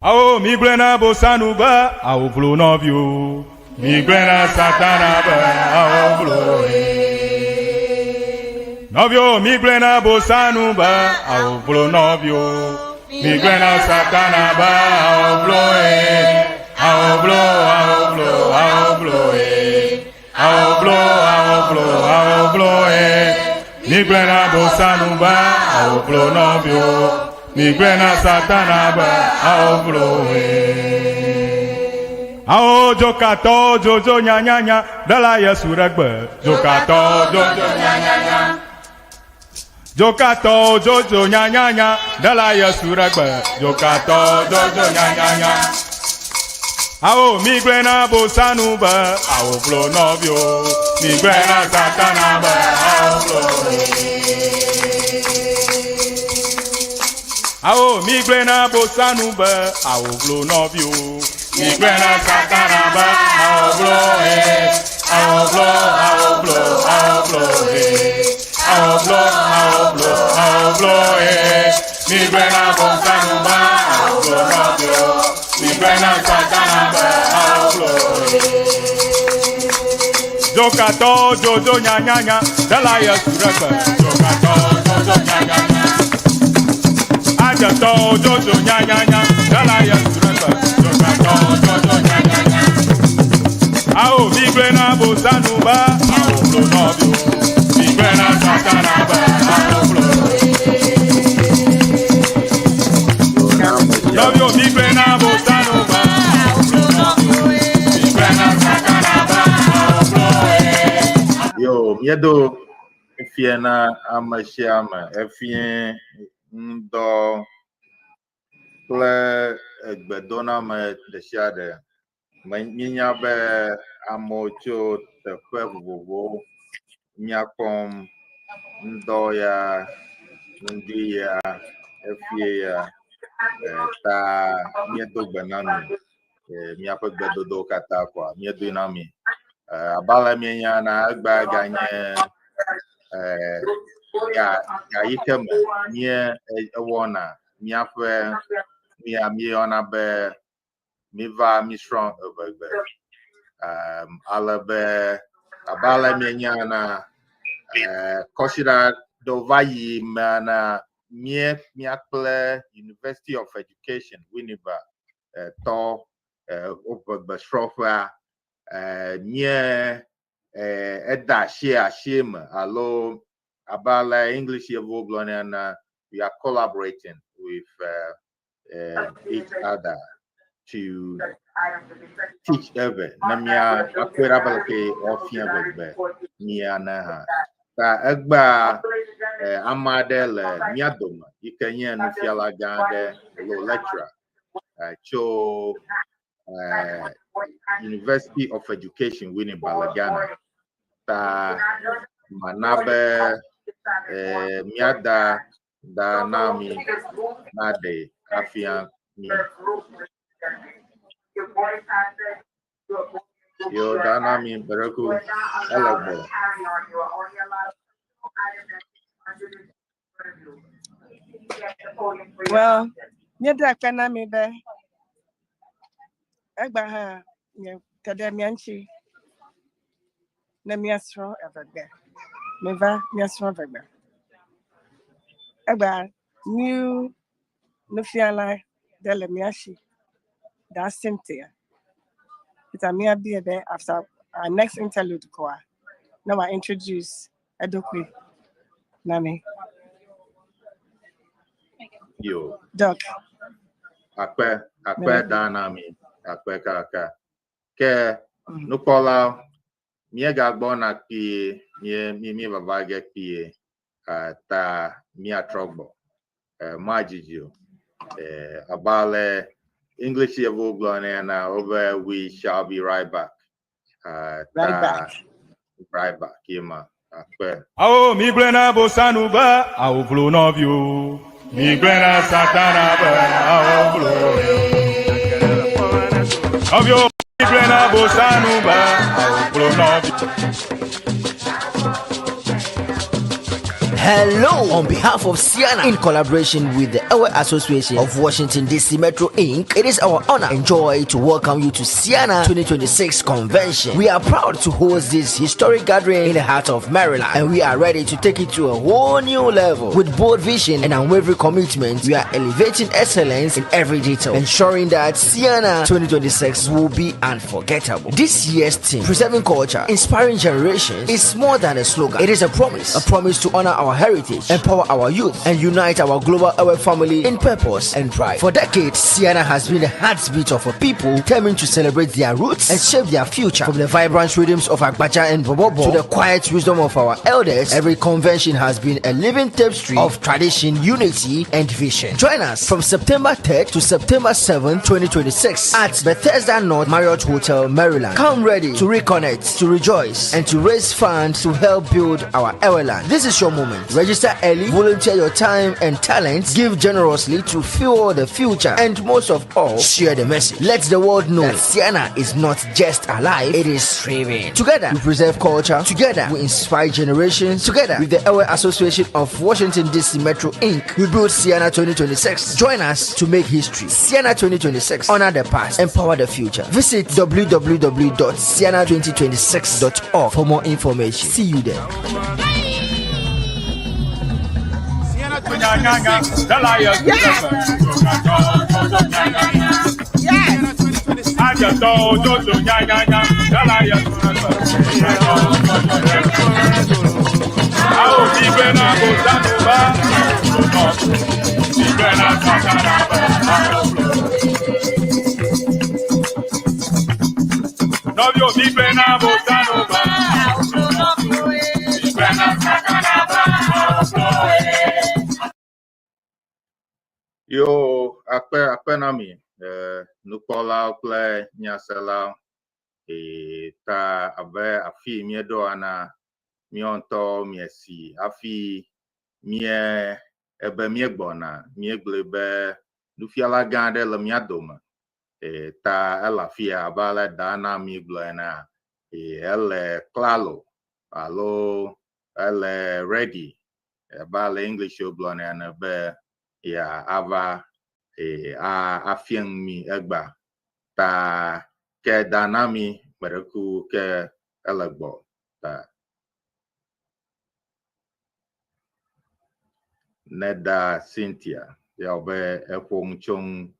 Awo migblɔe na Bosanu be awo vlo nɔviwo. Migblɔe na Satana be awo vlo nɔviwo. Migblɔe na Bosanu be awo vlo nɔviwo. Migblɔe na Satana be awo vlo awo vlo awo vlo awo vlo awo vlo awo vlo awo vlo. Migblɔe na Bosanu be awo vlo nɔviwo. Migblɔe na Satana be awo vlo. Awo dzokatɔwo dzodzo nyanyanya ɖela Yesu ɖe gbe. Dzokatɔwo dzodzo nyanyanya. Dzokatɔwo dzodzo nyanyanya ɖela Yesu ɖe gbe. Dzokatɔwo dzodzo nyanyanya. Awo migblɔe na Bosanu be awo vlo nɔviwo. Migblɔe na Satana be awo vlo. Awo migblɔe na Bosanu be awo vlo nɔviwo. Migblɔe na Satana be awo vlo awo vlo awo vlo awo vlo awo vlo awo vlo awo vlo. Migblɔe na Bosanu be awo vlo nɔviwo. Migblɔe na Satana be awo vlo. Dzokatɔwo dzodzo nyanyanya ɖela Yesu ɖe gbe. Dzokatɔwo dzodzo nyanyanya. Adzetɔwo dzodzo nyanyanya ɖela Yesu ɖe gbe. Dzokatɔwo dzodzo nyanyanya. Awo migblɔe na Bosanu be awo vlo nɔviwo. Migblɔe na Satana be awo vlo. Nɔviwo migblɔe na Bosanu be awo vlo nɔviwo. Migblɔe na Satana be awo vlo. Yo, míedo efie na ame sia ame, efie ŋdɔ kple egbedoname ɖe sia ɖe. Míenya be amewo tso teƒe vovovowo míakpɔm ŋdɔ ya, ŋdi ya, efie ya. Ta míedo gbe na mi. Míaƒe gbedodowo katã kɔa míedoe na mi. Abe ale míenya na egbea ganye ga ga yi ke me mía ewɔna míaƒe mía míeyɔna be miva mísrɔ̃ eʋegbe. Ale be abe ale míenya na kɔsiɖa ɖewo va yi mea na mía mía kple University of Education Winneba tɔ woƒe gbesrɔ̃ƒea mía eda asi asi me alo abe ale English yevuwo gblɔnɛ ene, we are collaborating with each other to teach Ewe ne mía akpɔe ɖa be leke woafia eʋegbe mía ne hã. Ta egbea ame aɖe le mía dome yi ke nye nufiala gã aɖe alo lecturer tso University of Education Winneba le Ghana. Ta mana be míada da na mi naɖe afia mi. Yo da na mi bereku ele gbɔ. Well, míeda akpe na mi be egba hã nye te ɖe mía ŋuti ne míasrɔ̃ eʋegbe. Miva míasrɔ̃ eʋegbe. Egba new nufiala ɖe le mía si, Da Cynthia. Eta míabia be after our next interlude koa, ne wòa introduce eɖokui na mi. Yo. Doc. Akpe, akpe da na mi, akpe kaka. Ke nukpɔla míegagbɔna kpuie, mí mí míevava ge kpuie ta míatrɔ gbɔ. Madzidzi o. Abe ale English yevuwo gblɔnɛ ene wobe we shall be right back. Right back. Right back ye ma. Akpe. Awo migblɔe na Bosanu be awo vlo nɔviwo. Migblɔe na Satana be awo vlo. Nɔviwo migblɔe na Bosanu be awo vlo nɔviwo. Hello! On behalf of Siena, in collaboration with the Ewe Association of Washington DC Metro Inc., it is our honor and joy to welcome you to Siena 2026 Convention. We are proud to host this historic gathering in the heart of Maryland, and we are ready to take it to a whole new level. With bold vision and unwavering commitment, we are elevating excellence in every detail, ensuring that Siena 2026 will be unforgettable. This year's theme, Preserving Culture, Inspiring Generations, is more than a slogan. It is a promise, a promise to honor our heritage, empower our youth, and unite our global Ewe family in purpose and pride. For decades, Siena has been the heartbeat of a people determined to celebrate their roots and shape their future. From the vibrant rhythms of Agbaja and Bobobo to the quiet wisdom of our elders, every convention has been a living tapestry of tradition, unity, and vision. Join us from September 3rd to September 7th, 2026 at Bethesda North Marriott Hotel, Maryland. Come ready to reconnect, to rejoice, and to raise funds to help build our Eweland. This is your moment. Register early, volunteer your time and talents, give generously to fuel the future, and most of all, share the message. Let the world know that Siena is not just alive, it is thriving. Together, we preserve culture. Together, we inspire generations. Together, with the Ewe Association of Washington, D.C. Metro Inc., we build Siena 2026. Join us to make history. Siena 2026. Honor the past, empower the future. Visit www.siena2026.org for more information. See you there. Yo, akpe akpe na mi, eh, nukpɔlawo kple nyaselawo. Eh, ta abe afi míeɖoa na míawo ŋutɔ miesi hafi mie ebe míegbɔna míegblɔe be nufiala gã aɖe le mía dome. Eh, ta ele afia abe ale da na míegblɔ enea, eh, ele klalo alo ele ready abe ale English wogblɔnɛ ene be yeava eh, a afia nu mí egbea. Ta ke da na mí gbeɖeku ke ele gbɔ ta. Neda Cynthia ya wɔ be eƒo nu tso ŋu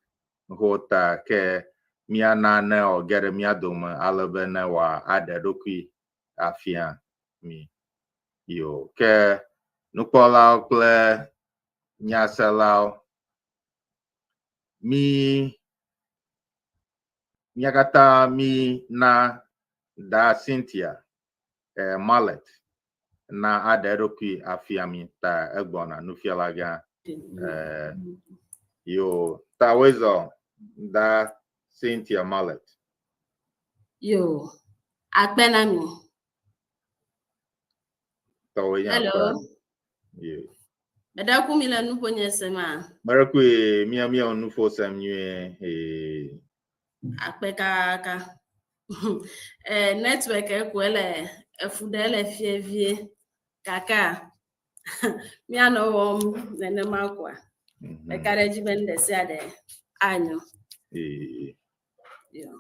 ho ta ke míana ne wòage ɖe mía dome ale be ne wòaɖe eɖokui afia mí. Yo ke nukpɔlawo kple nyaselawo mí mía katã mína da Cynthia eh, Mallet na aɖe eɖokui afia mí ta egbɔna nufiala gã. Eh, yo ta wezɔ da Cynthia Mallet. Yo, akpe na mi. Tɔwoe nye Hello. akpe. Yo. Meɖe ku mi le nuƒo nye sema. Meɖe kui mía mía nuƒo sem nyuie. Ee. Akpe kaka. Eh, network eku ele efu ɖe ele fie vie. Kaka. Míanɔ wɔm nenema koa. Meka ɖe edzi be nu ɖe sia ɖe anyo. Ee. Yo.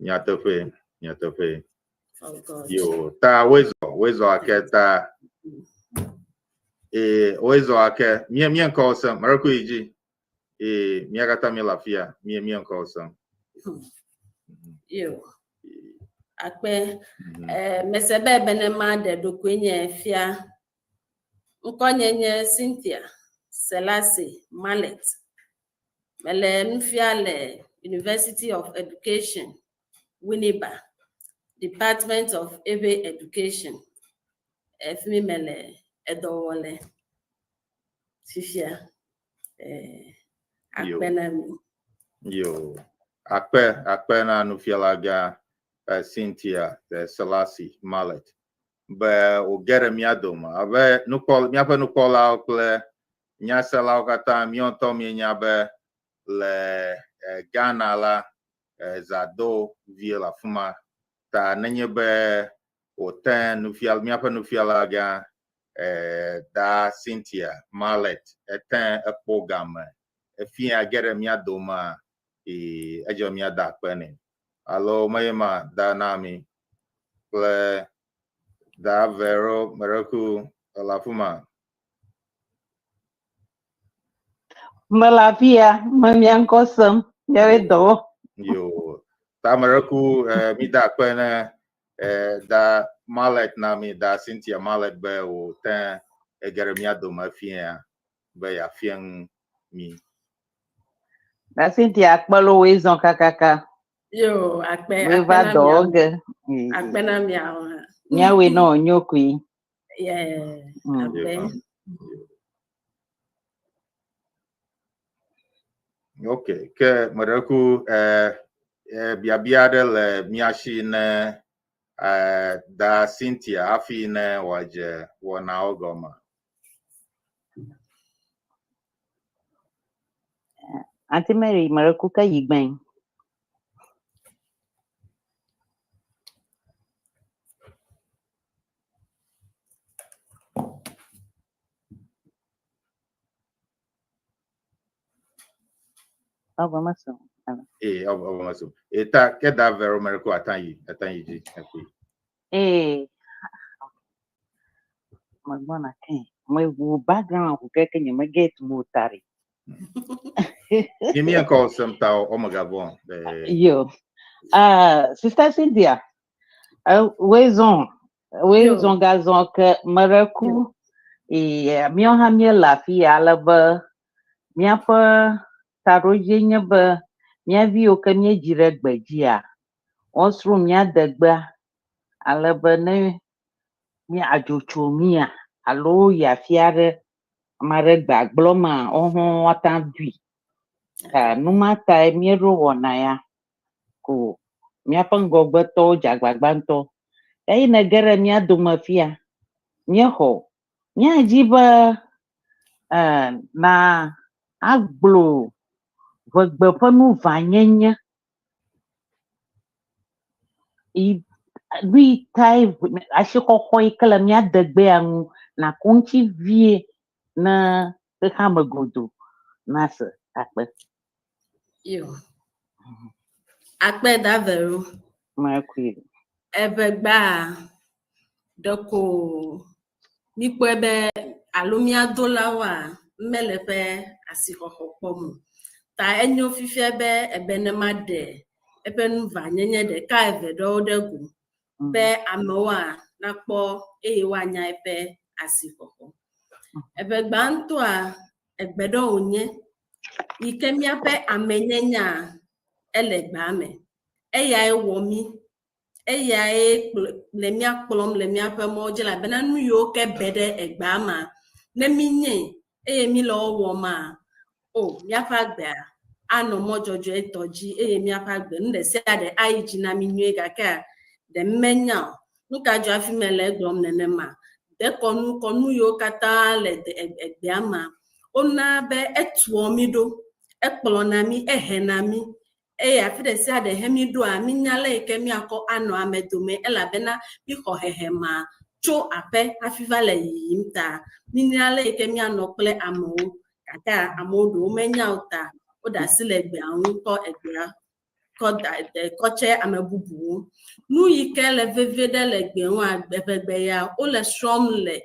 Nyateƒe, nyateƒe. Oh God. Yo, ta wezɔ, wezɔ ake ta. Ee, wezɔ ake. Mía mía ŋkɔwo sem. Meɖe kui dzi. Ee, mía katã míele afia. Mía mía ŋkɔwo sem. Yo. Akpe. Eh, mese be bene maɖe ɖokuinye fia. Ŋkɔnye nye Cynthia Selassie Mallet. Mele nu fia le University of Education, Winneba, Department of Ewe Education. Efi mi mele edɔ wɔ le fifia. Eh, akpe na mi. Yo, akpe akpe na nufiala gã eh, Cynthia eh, Selassie Mallet be wòge ɖe mía dome abe nukpɔ míaƒe nukpɔlawo kple nyaselawo katã míawo ŋutɔ míenya be le eh, Ghana la eh, zã do vie le afi ma ta nenye be wòte nufiala míaƒe nufiala gã Da Cynthia Marlet ete ekpɔ game efia ge ɖe mía domea ee edze míada akpe nɛ. Alo meye ma da na mi kple da Vero Mereku ele afi ma. Mele afi ya, me mia ŋkɔ sem, miawoe dɔwɔ. Yo, ta Mereku mi da akpe ne da Marlet na mi, da Cynthia Marlet be wòte ege ɖe mía dome fia be yeafia nu mi. Da Cynthia akpe lo woe zɔ kakaka. Yo, akpe, Woe akpe va na dɔwɔ miawo. ge. Akpe na miawo hã. Miawoe nɔ nyo koe. Yeah, akpe. Ok, ke meɖeku biabia aɖe le mía si ne da Cynthia hafi ne wòadze wɔnawo gɔme. Auntie Mary, meɖeku ke yi gbɛn. Ɔbɔ meso. Ee, ɔbɔ meso. Ee, ta ke da vero meɖeku atan yi, atan yi dzi ekui. Ee, megbɔna ke. Mewu background ku keke nye me get mo tari. Nye mi ŋkɔ sem ta omega vɔ. Yo. Sister Cynthia, wezɔn, wezɔn gazɔn ke meɖeku. Ee, míawo hã míele afi ya ale be míaƒe taɖodzie nye be mía viwo ke míedzi ɖe gbe dzia, woasrɔ̃ mía degbea ale be ne mía adzo tso mía alo yi afi aɖe, ame aɖe gbe agblɔ ma, woawo hã woate ŋu adui. Ta nu ma tae míeɖo wɔna ya ko míaƒe ŋgɔgbetɔwo dze agbagba ŋutɔ. Eyi nege ɖe mía dome fia, míexɔ. Míadzi be na agblɔ ʋegbe ƒe nuvanyenye. Nu yi tae asixɔxɔ yi ke le mía degbea ŋu nàku ŋuti vie ne xexeame godo nase akpe. Yo. Akpe da Vero. Mekui. Eʋegbea ɖeko míkpɔe be alo mía dolawoa mele ƒe asixɔxɔ kpɔm o. Ta enyo fifia be ebe ne ma ɖe eƒe nuvanyenye ɖeka eve ɖewo ɖe go be amewoa nakpɔ eye woanya eƒe asixɔxɔ. Eʋegbea ŋutɔa egbe ɖe wònye yi ke míaƒe amenyenya ele gbea me. Eyae wɔ mí. Eyae le mía kplɔm le míaƒe mɔwo dzi elabena nu yiwo ke be ɖe egbea ma, ne mínyee eye míle wo wɔma, o míaƒe agbea anɔ mɔ dzɔdzɔetɔ dzi eye míaƒe agbe nu ɖe sia ɖe ayi dzi na mí nyuie gakea ɖe menya o. Nu ka dzɔ hafi mele egblɔm nenema? Dekɔnu kɔnu yiwo katã le egbea ma, wona be etua mí ɖo, ekplɔna mí, ehena mí eye afi ɖe sia ɖe he mí ɖoa, mínya le yi ke míakɔ anɔ ame dome elabena míxɔ hehe ma tso aƒe hafi va le yiyim ta. Mínya le yi ke míanɔ kple amewo gake amewo ɖewo menya o ta woɖe asi le egbea ŋu kɔ egbea kɔ da kɔ tse ame bubuwo. Nu yi ke le vevie ɖe le egbe ŋua, eʋegbe ya wole srɔ̃m le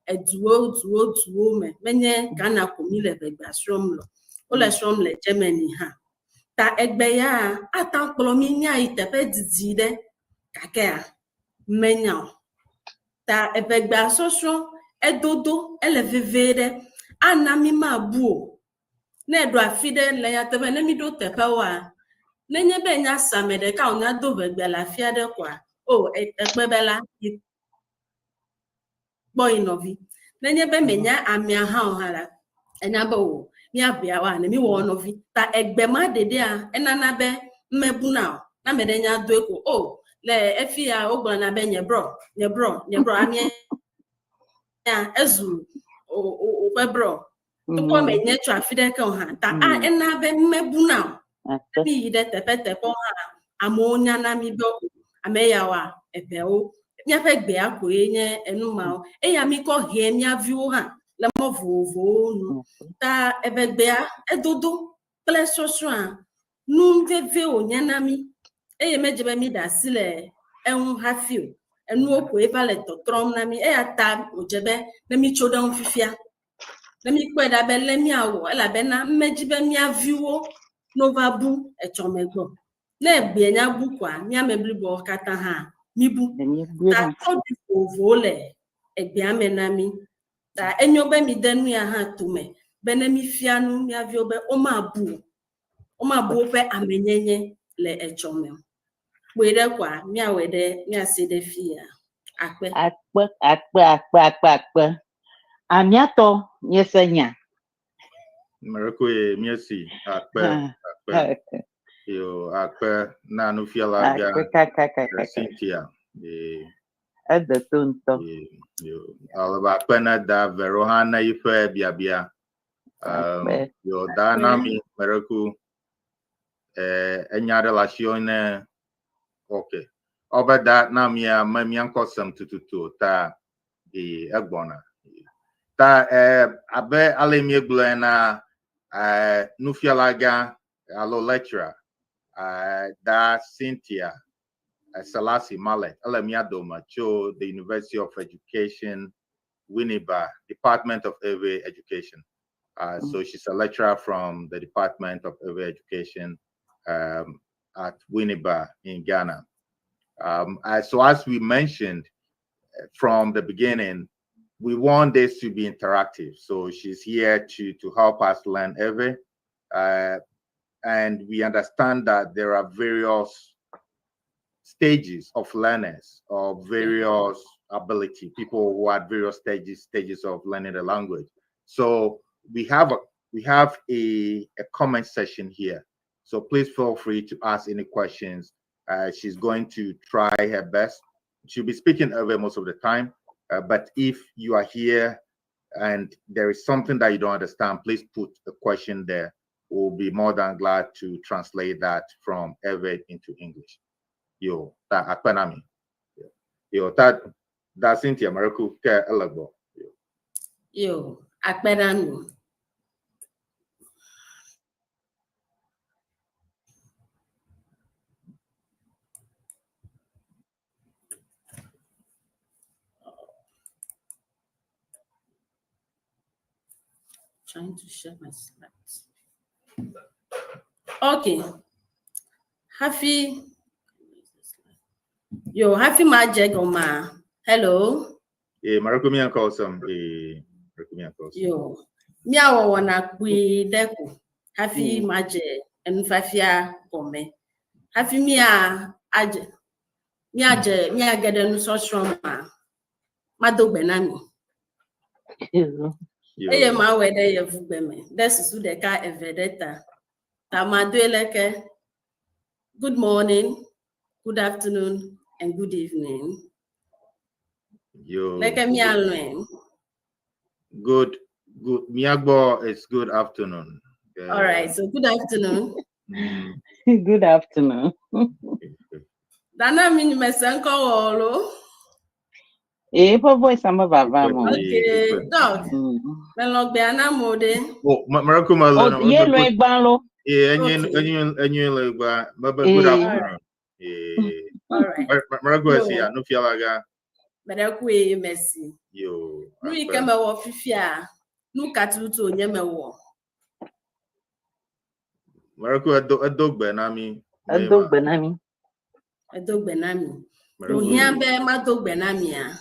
eduwo duwo duwo me. Menye Ghana ko mi le eʋegbea srɔ̃m le o. Wole srɔ̃m le Germany hã. Ta egbe ya ate ŋu kplɔ mí míayi teƒe didi ɖe gakea menya o. Ta eʋegbea sɔsrɔ̃ edodo ele vevie ɖe ana mí mabu o. Ne eɖo afi ɖe le nyateƒe ne míɖo teƒewoa, nenye be enya se ame ɖeka wònya do ʋegbe le afi aɖe koa, o ekpe be la yi kpɔ yi nɔvi. Nenye be menya amea hã o hã la, enya be o míaʋeawoa ne míwɔ nɔvi. Ta egbe ma ɖeɖea enana be mebuna o. Ne ame ɖe nya doe ko o le efi ya wogblɔna be nye brɔ, nye brɔ, nye brɔ amea ezu woƒe brɔ. Togbɔ menye tso afi ɖeke o hã. Ta a ena be mebuna o. Mi yi ɖe teƒe teƒewo hã amewo nyana mi be ame yawoa eʋewo. Míaƒe gbea koe nye enu mawo. Eya míkɔ hɛ mía viwo hã le mɔ vovovowo nu. Ta eʋegbea edodo kple sɔsrɔ̃a nu veve wònye na mí eye medze be míɖe asi le eŋu hafi o. Enuwo koe va le tɔtrɔm na mí eya ta wòdze be ne mítso ɖe eŋu fifia. Ne míkpɔe ɖa be lé míawɔ elabena medzi be mía viwo no va bu etsɔme gbɔ. Ne egbea nya bu koa, mía ame bliboawo katã hã míbu. Ta tɔɖi vovovowo le egbea me na mí. Ta enyo be mide nu ya hã tome be ne mífia nu mía viwo be womabu o. Womabu woƒe amenyenye le etsɔme o. Kpɔe ɖe koa, míawɔe ɖe míase ɖe fi ya. Akpe. Akpe, akpe, akpe, akpe, akpe. Amiatɔ, míese nya. Mɛrɛkoe míesi akpe akpe yo akpe na nufiala gã Akpe kakakakaka. Cynthia. Eh, Ede to ŋutɔ. eh, yo ale be akpe na da Vero hã na yiƒe biabia. Um, Akpe. yo da na mi mɛrɛku. Eh, enya ɖe le asiwò ne okay. Ɔbe da na mia me mia ŋkɔ sem tututu o ta eh, egbɔna. Ta eh, abe ale míegblɔe na eh, nufialagã alo lecturer eh, da Cynthia Selassie Mallet ele mía dome tso the University of Education Winneba Department of Ewe Education. So she's a lecturer from the Department of Ewe Education at Winneba in Ghana. So as we mentioned from the beginning, we want this to be interactive. So she's here to help us learn Ewe. And we understand that there are various stages of learners of various ability, people who are at various stages of learning the language. So we have a comment session here. So please feel free to ask any questions. She's going to try her best. She'll be speaking Ewe most of the time. But if you are here and there is something that you don't understand, please put a question there. We'll be more than glad to translate that from Ewe into English. Yo, ta akpenami. Yo, ta da Cynthia Maraku ke elego. Yo, akpenami. Trying to share my slides. Okay. Happy. Yo, happy magic, Oma. Hello. Eh, Maraku mi anko some. Eh, Maraku mi anko some. Yo. Mia wana kwi deku. Happy magic enfafia gome. Happy mia aje. Mia je mia gede nu sosro ma. Madogbe na mi. Yo. Eye ma wɔ ɖe yevugbe me ɖe susu ɖeka eve ɖe ta. Ta ma doe leke. Good morning, good afternoon, and good evening. Yo. Leke mialɔe. Good, good. Miagbo, it's good afternoon. All right, so good afternoon. Good afternoon. Dana mi mese ŋkɔ wɔ lo. Eh, ƒe voice ame vava mo. Okay, dog. Melɔ gbea na mo ɖe. Oh, Maraku ma Oh, ye lɔe gbã lo. Yeah, Okay. enye legba. But good Eh. afternoon. Eh. All right. Maraku Yo. esi ya nufialaga. Mɛɖe merci. Yo. Nu yi ke mewɔ fifia, nu ka tututu wònye mewɔ? Maraku edo edo gbe na mi. Edo gbe na mi. Edo gbe na mi. Wòhiã be mado gbe na mia?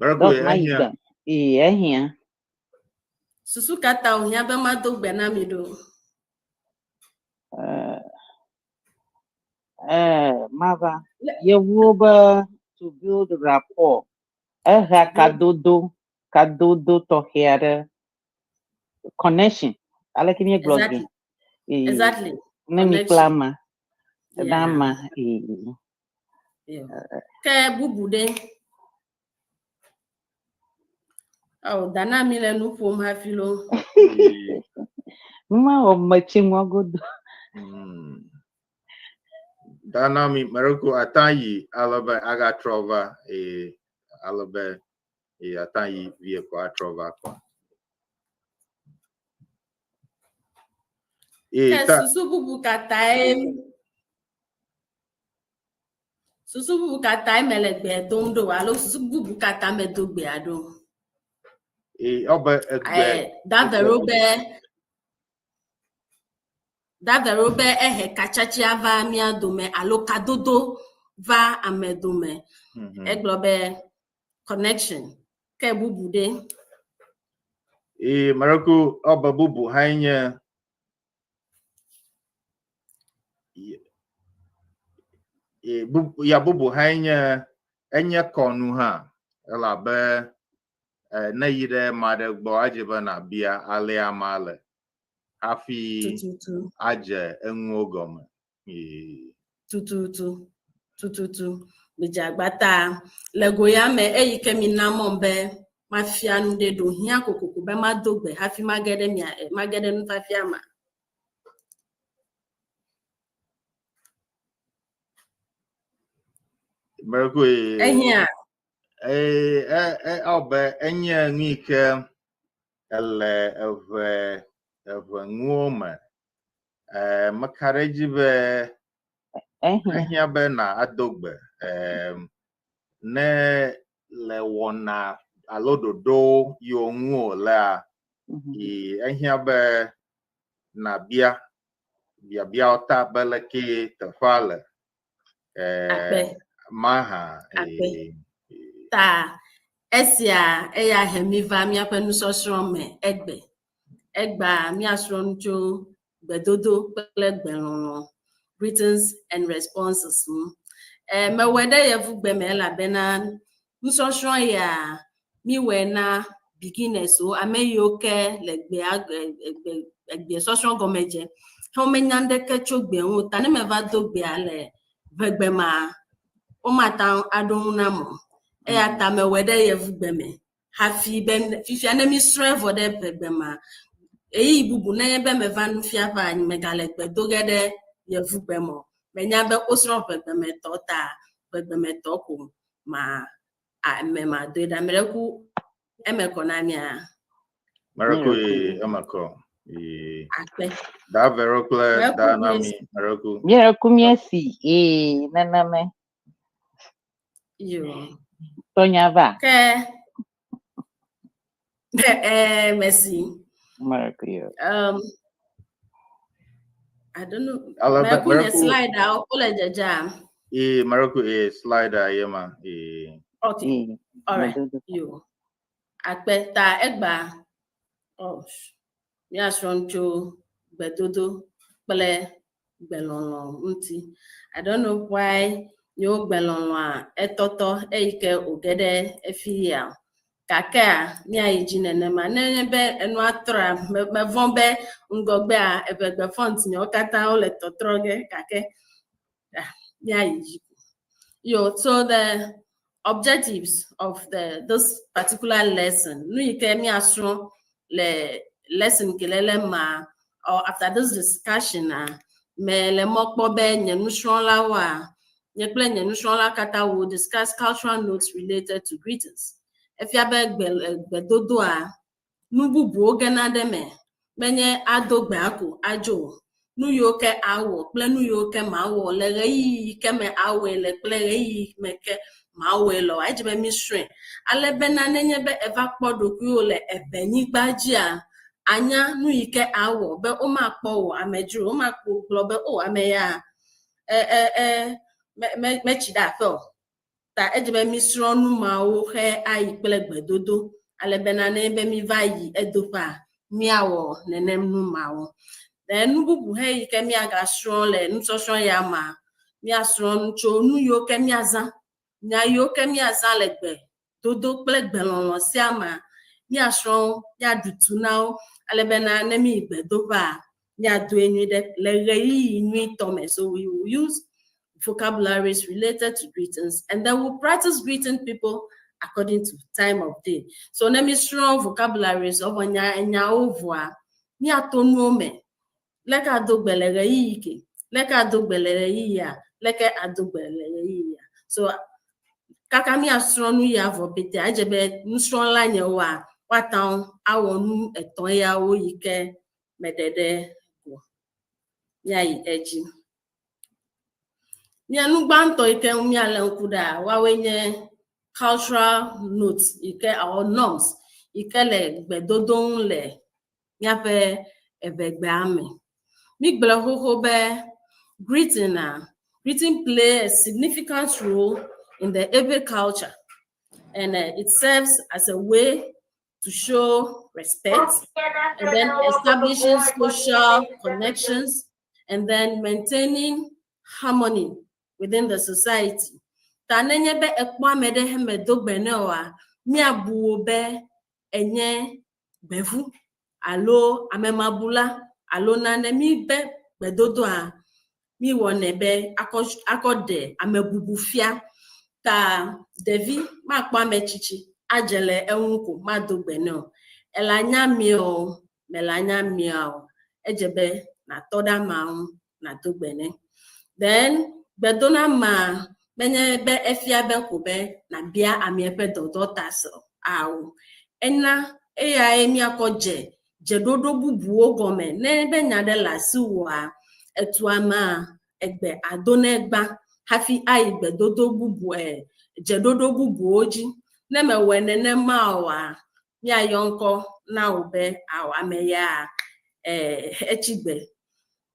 Maraku Dog ma yi ehia. gbe. Eh, ehia. Susu ka ta wòhiã be mado gbe na mi ɖo? Eh, mava. Yevuwo be to build rapport. Ehea kadodo, kadodo tɔxɛ aɖe. Connection. Aleke míegblɔ Exactly. ge? Eh, Exactly. Ne mi kple Connection. ama. Yeah. Ama. Eh. Yeah. Ke bubu ɖe. Oh, Dana mi le nu ƒom hafi lo. Nu ma wɔ metsi ŋua godo. Danami mereko ata yi ale be agatrɔ va eye ale be eye ata yi vie ko atrɔ va kɔ. Eye Ke ta susu bubu ka tae susu bubu ka tae mele gbe dom ɖo alo susu bubu ka ta medo gbea ɖo? eye ɔbe egbe Eh, Davero be Davero be ehe katsatsia va mía dome alo kadodo va ame dome. Egblɔ be connection ke bubu ɖe. Eye mereko ɔbe bubu hãe nye e, bubu ya bubu hãe nye enye kɔnu hã elabe e, ne yi ɖe ame aɖe gbɔ adze be nàbia alea amea le hafi Tututu. adze enuwo gɔme. Ee. Tututu. Tututu. Midze agbata le go ya me eyi ke mi na mɔm be mafia nu ɖe ɖo hiã kokoko be mado gbe hafi mage ɖe mia mage ɖe nufiafia me. Mereko ee. Ehiã. Ee, e, e, ɔbe enye nu yi ke ele eve eve nuwo me. E, meka ɖe edzi be Ehiã. ehiã be na ado gbe. E, ne le wɔna alo ɖoɖo yiwo ŋu wòlea, yi ehiã be nabia biabiawo ta be leke teƒea le. E, Akpe. maha. Akpe. E, Ta esia eya he mi va míaƒe nusɔsrɔ̃ me egbe. Egbea míasrɔ̃ nu tso gbedodo kple gbelɔlɔ̃, greetings and responses ŋu. E, mewɔe ɖe yevugbe me elabena nusɔsrɔ̃ ya míwɔe na beginners wo, ame yiwo ke le gbea egbe egbe sɔsrɔ̃ gɔme dze. Ke womenya nuɖeke tso gbe ŋu o ta ne meva do gbea le ʋegbe mea, womate ŋu aɖo ŋu nam o. Eya ta mewɔe ɖe yevugbe me hafi be fifia ne mísrɔ̃e vɔ ɖe ʋegbe mea, ɣeyiɣi bubu nenye be meva nufiaƒea, megale gbe do ge ɖe yevugbe me o. Menya be wosrɔ̃ ʋegbemetɔ ta ʋegbemetɔ ko ma a, me madoe ɖa. Ame ɖe ku eme kɔ na mía. Mereko ee, eme kɔ. Ee. Akpe. Da vero kple Mereko da na mi. miesi. Mereko. Míeku míesi ee neneme. Yo. Tɔnya va. Ke eh, merci. Mereko yo. I don't know. Ale be Meku nye mereko slide a wole dzedzea. ee mereko ee slide a ye ma ee. Okay. Ee. All right. Medodo. Yo. Akpe ta egba. Oh, míasrɔ̃ nu tso gbedodo kple gbelɔlɔ̃ ŋuti. I don't know why nyewo gbelɔlɔ̃a etɔtɔ eyi ke wòge ɖe efi ya o. Gakea míayi dzi nenema. Nenye be enua trɔa, mevɔ̃ be ŋgɔgbea eʋegbe font nyewo katã wole tɔtrɔ ge gake ah, míayi dzi. Yo, so the objectives of the this particular lesson, nu yi ke míasrɔ̃ le lesson ke lele ma or after this discussion a, me le mɔ kpɔ be nye nusrɔ̃lawoa, nye kple nye nusrɔ̃la katã will discuss cultural notes related to greetings. Efia be gbe gbedodoa, nu bubuwo gena ɖe eme. Menye ado gbea ko adzo o. Nu yiwo ke awɔ kple nu yiwo ke mawɔ le ɣeyiɣi ke me awɔe le kple ɣeyiɣi me ke mawɔe le oa, edze be mísrɔ̃e. Ale bena nenye be eva kpɔ ɖokuiwò le eʋenyigba dzia, anya nu yi ke awɔ be womakpɔ wò amedzro, womakpɔ gblɔ be o ame ya e e e me me metsi ɖe aƒe o. Ta edze be mísrɔ̃ nu mawo xe ayi kple gbedodo ale bena nenye be míva yi edoƒea, míawɔ nenem nu mawo. Le nu bubu hã yi ke míagasrɔ̃ le nusɔsrɔ̃ ya mea, míasrɔ̃ nu tso nu yiwo ke míazã, nya yiwo ke míazã le gbe dodo kple gbelɔlɔ̃ sia mea, míasrɔ̃ wo, míaɖu tu na wo ale bena ne míyi gbedoƒea, míadoe nyui ɖe le ɣeyiɣi nyuitɔ me. So we will use vocabularies related to greetings and then we'll practice greeting people according to time of day. So ne mísrɔ̃ vocabularies ɔvɔ nya nyawo vɔa, míato nuwo me. Leke ado gbe le ɣeyiɣi ke, leke ado gbe le ɣeyiɣia. Leke ado gbe le ɣeyiɣi ya. So kaka míasrɔ̃ nu ya vɔ petea, edze be nusrɔ̃la nyewoa, woate ŋu awɔ nu etɔ̃ yawo yi ke meɖe ɖe go. Míayi edzi. Mía nu gbãtɔ yi ke ŋu míalé ŋku ɖea, woawoe nye cultural notes yi ke or norms yi ke le gbedodo ŋu le míaƒe eʋegbea me. Mígblɔe xoxo be greeting a, greeting play a significant role in the Ewe culture and it serves as a way to show respect and then establishing social connections and then maintaining harmony within the society. Ta nenye be ekpɔ ame ɖe hemedo gbe nɛ oa, míabu wò be enye gbevu alo amemabula alo nane. Mí be gbedodoa, míwɔnɛ be akɔ akɔ ɖe amebubu fia. Ta ɖevi makpɔ ame tsitsi adze le eŋu ko mado gbe nɛ o. Ele anya mia o, mele anya mia o, edze be nàtɔ ɖe amea ŋu nàdo gbe nɛ. Then gbedonamea menye be efia be ko be nàbia amea ƒe dɔdɔ ta se o. Ao. Ena eyae míakɔ dze dzeɖoɖo bubuwo gɔme. Ne be nya ɖe le asiwòa, etu amea egbe ado nɛ gbã hafi ayi gbedodo bubu e dzeɖoɖo bubuwo dzi. Ne mewɔe nenema oa, míayɔ ŋkɔ na wò be ao ame ya e etsi gbe.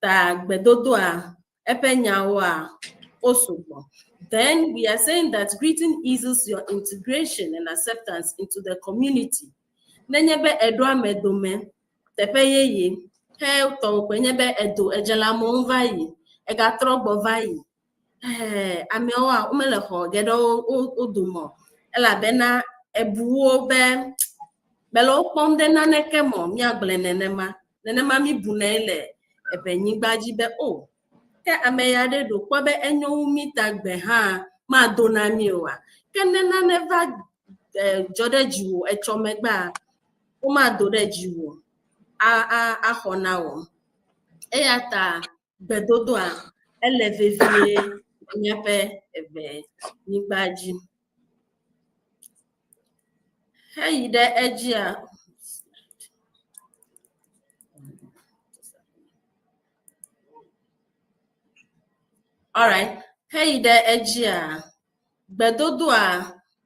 Ta gbedodoa eƒe nyawoa wo sugbɔ. Then we are saying that greeting eases your integration and acceptance into the community. Nenye be eɖo ame dome teƒe yeye he tɔwò koe nye be edo edze le amewo ŋu va yi, egatrɔ gbɔ va yi. Eh, ameawoa womele xɔ ge ɖe wo wo wo dome o elabena ebu wo be mele wo kpɔm ɖe naneke me o, míagblɔe nenema. Nenema míbunɛ le eʋenyigba dzi be o ke ame ya ɖe ɖo kpɔ be enyo wu mí ta gbe hã mado na mí oa? Ke ne nane va dzɔ ɖe dziwò etsɔ megbea, womado ɖe dziwò a a axɔ na wò. Eya ta gbedodoa ele vevie le míaƒe eʋenyigba dzi. Heyi ɖe edzia, Alright. Heyi ɖe edzia, gbedodoa,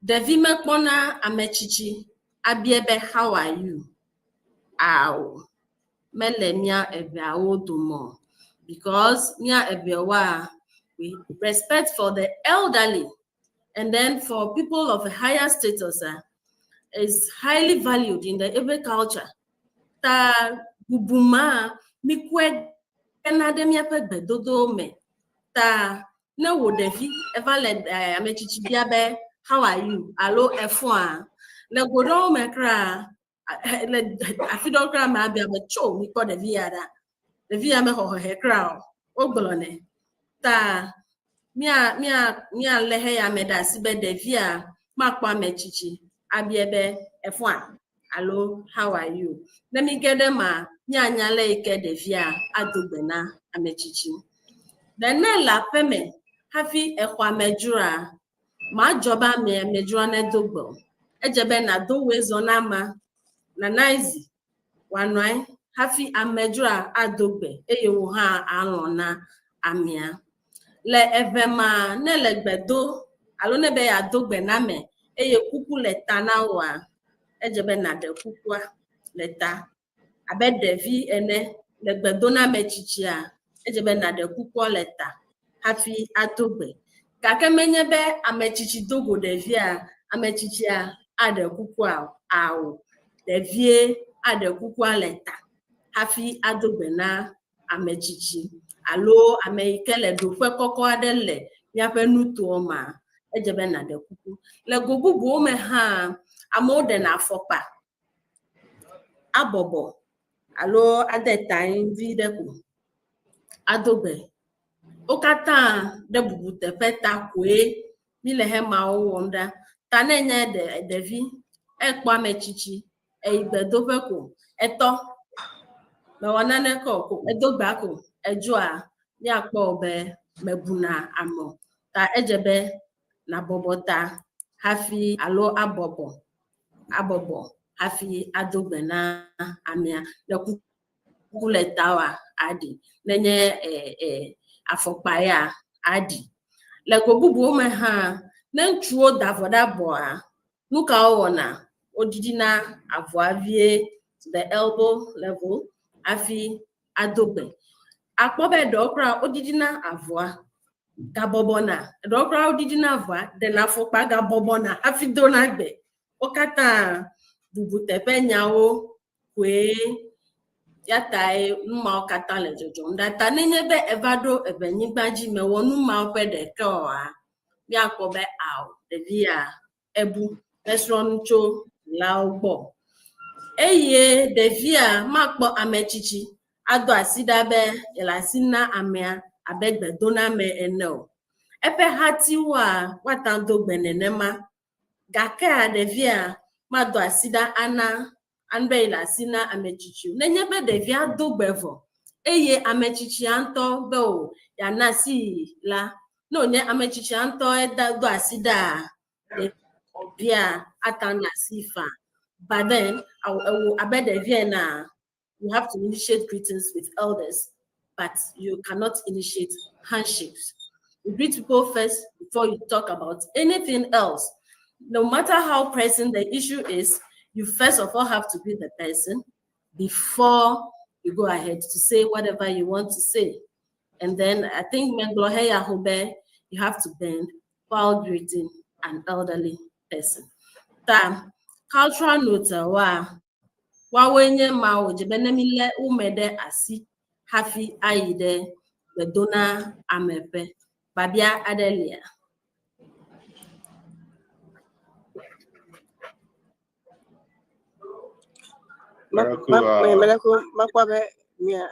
ɖevi mekpɔna ame tsitsi abia be how are you? Ao, mele mía eveawo dome o. Because mía eveawoa, we respect for the elderly and then for people of a higher status is highly valued in the Ewe culture. Ta bubu ma mikɔe gena ɖe míaƒe gbedodowo me. Ta ne wò ɖevi eva le ame tsitsi bia be how are you alo efɔa, le go ɖewo me kura le afi ɖewo kura me abia be tso mikpɔ ɖevi ya ɖa. Ɖevi ya mexɔ hehe kura o. Wogblɔnɛ. Ta mía mía míalé heya me ɖe asi be ɖevia makpɔ ame tsitsi abia be efɔa alo how are you. Ne míge ɖe ema, míanya le yi ke ɖevia ado gbe na ame tsitsi. Then ne le aƒeme hafi exɔ amedzroa, madzɔ be ame amedzroa nedo gbe o. Edze be nàdo wòe zɔ na amea, nàna ezi wòanɔ anyi hafi amedzroa ado gbe eye wò hã alɔ̃ na amea. Le eve ma, ne le gbe do alo ne be yeado gbe na ame eye kuku le ta na wòa, edze be nàɖe kukua le ta. Abe ɖevi ene le gbe do na ame tsitsia, edze be nàɖe kukua le ta hafi ado gbe. Gake menye be ame tsitsi do go ɖevia, ame tsitsia aɖe kukua o. Ao, ɖevie aɖe kukua le ta hafi ado gbe na ame tsitsi alo ame yi ke le ɖoƒe kɔkɔ aɖe le míaƒe nutoa mea, edze be nàɖe kuku. Le go bubuwo me hã, amewo ɖena afɔkpa abɔbɔ alo ade ta anyi vi ɖe ko ado gbe. Wo katã ɖe bubu teƒe ta koe míle hemawo wɔm ɖa. Ta ne enye ɖevi, ekpɔ ame tsitsi, eyi gbedoƒe ko, etɔ, mewɔ naneke o ko, edo gbea ko, edzoa, míakpɔ wò be. Mebuna ame o. Ta edze be nabɔbɔ ta hafi alo abɔbɔ abɔbɔ hafi ado gbe na amea. Ne kuku le tawoa, aɖi. Nenye e, e, afɔkpa ya, aɖi. Le go bubuwo me hã, ne ŋutsuwo da avɔ ɖe abɔa, nu ka wowɔna? Woɖiɖina avɔa vie to the elbow level hafi ado gbe. Akpɔ be ɖewo kura woɖiɖina avɔa gabɔbɔna, ɖewo kura woɖiɖina avɔa ɖena afɔkpa gabɔbɔna hafi dona gbe. Wo katã bubuteƒe nyawo koe ya tae nu mawo katã le dzɔdzɔm ɖa. Ta nenye be eva ɖo eʋenyigba dzi mewɔ nu mawo ƒe ɖeke oa, míakpɔ be ao, ɖevi ya ebu mesrɔ̃ nu tso dzilawo gbɔ. Eye ɖevia makpɔ ame tsitsi ado asi ɖa be yele asi na amea abe gbedoname ene o. Eƒe hatiwoa, woate ŋu ado gbe nenema gakea ɖevia mado asi ɖa ana anu be yele asi na ame tsitsi o. Nenye be ɖevia do gbe vɔ eye ame tsitsia ŋutɔ be o yeana asi yi la, ne wònye ame tsitsia ŋutɔ eda do asi ɖaa, ɖevia ate ŋu ana asi faa. But then, ewo abe ɖevi enea, you have to initiate greetings with elders, but you cannot initiate handshakes. You greet people first before you talk about anything else. No matter how pressing the issue is, you first of all have to greet the person before you go ahead to say whatever you want to say. And then I think Menglohe you have to bend while greeting an elderly person. Ta cultural note wa woawoe nye ma wòdze be ne mílé wo me ɖe asi hafi ayi ɖe gbedona ame ƒe. Biabia aɖe lia? Mekpɔ be mia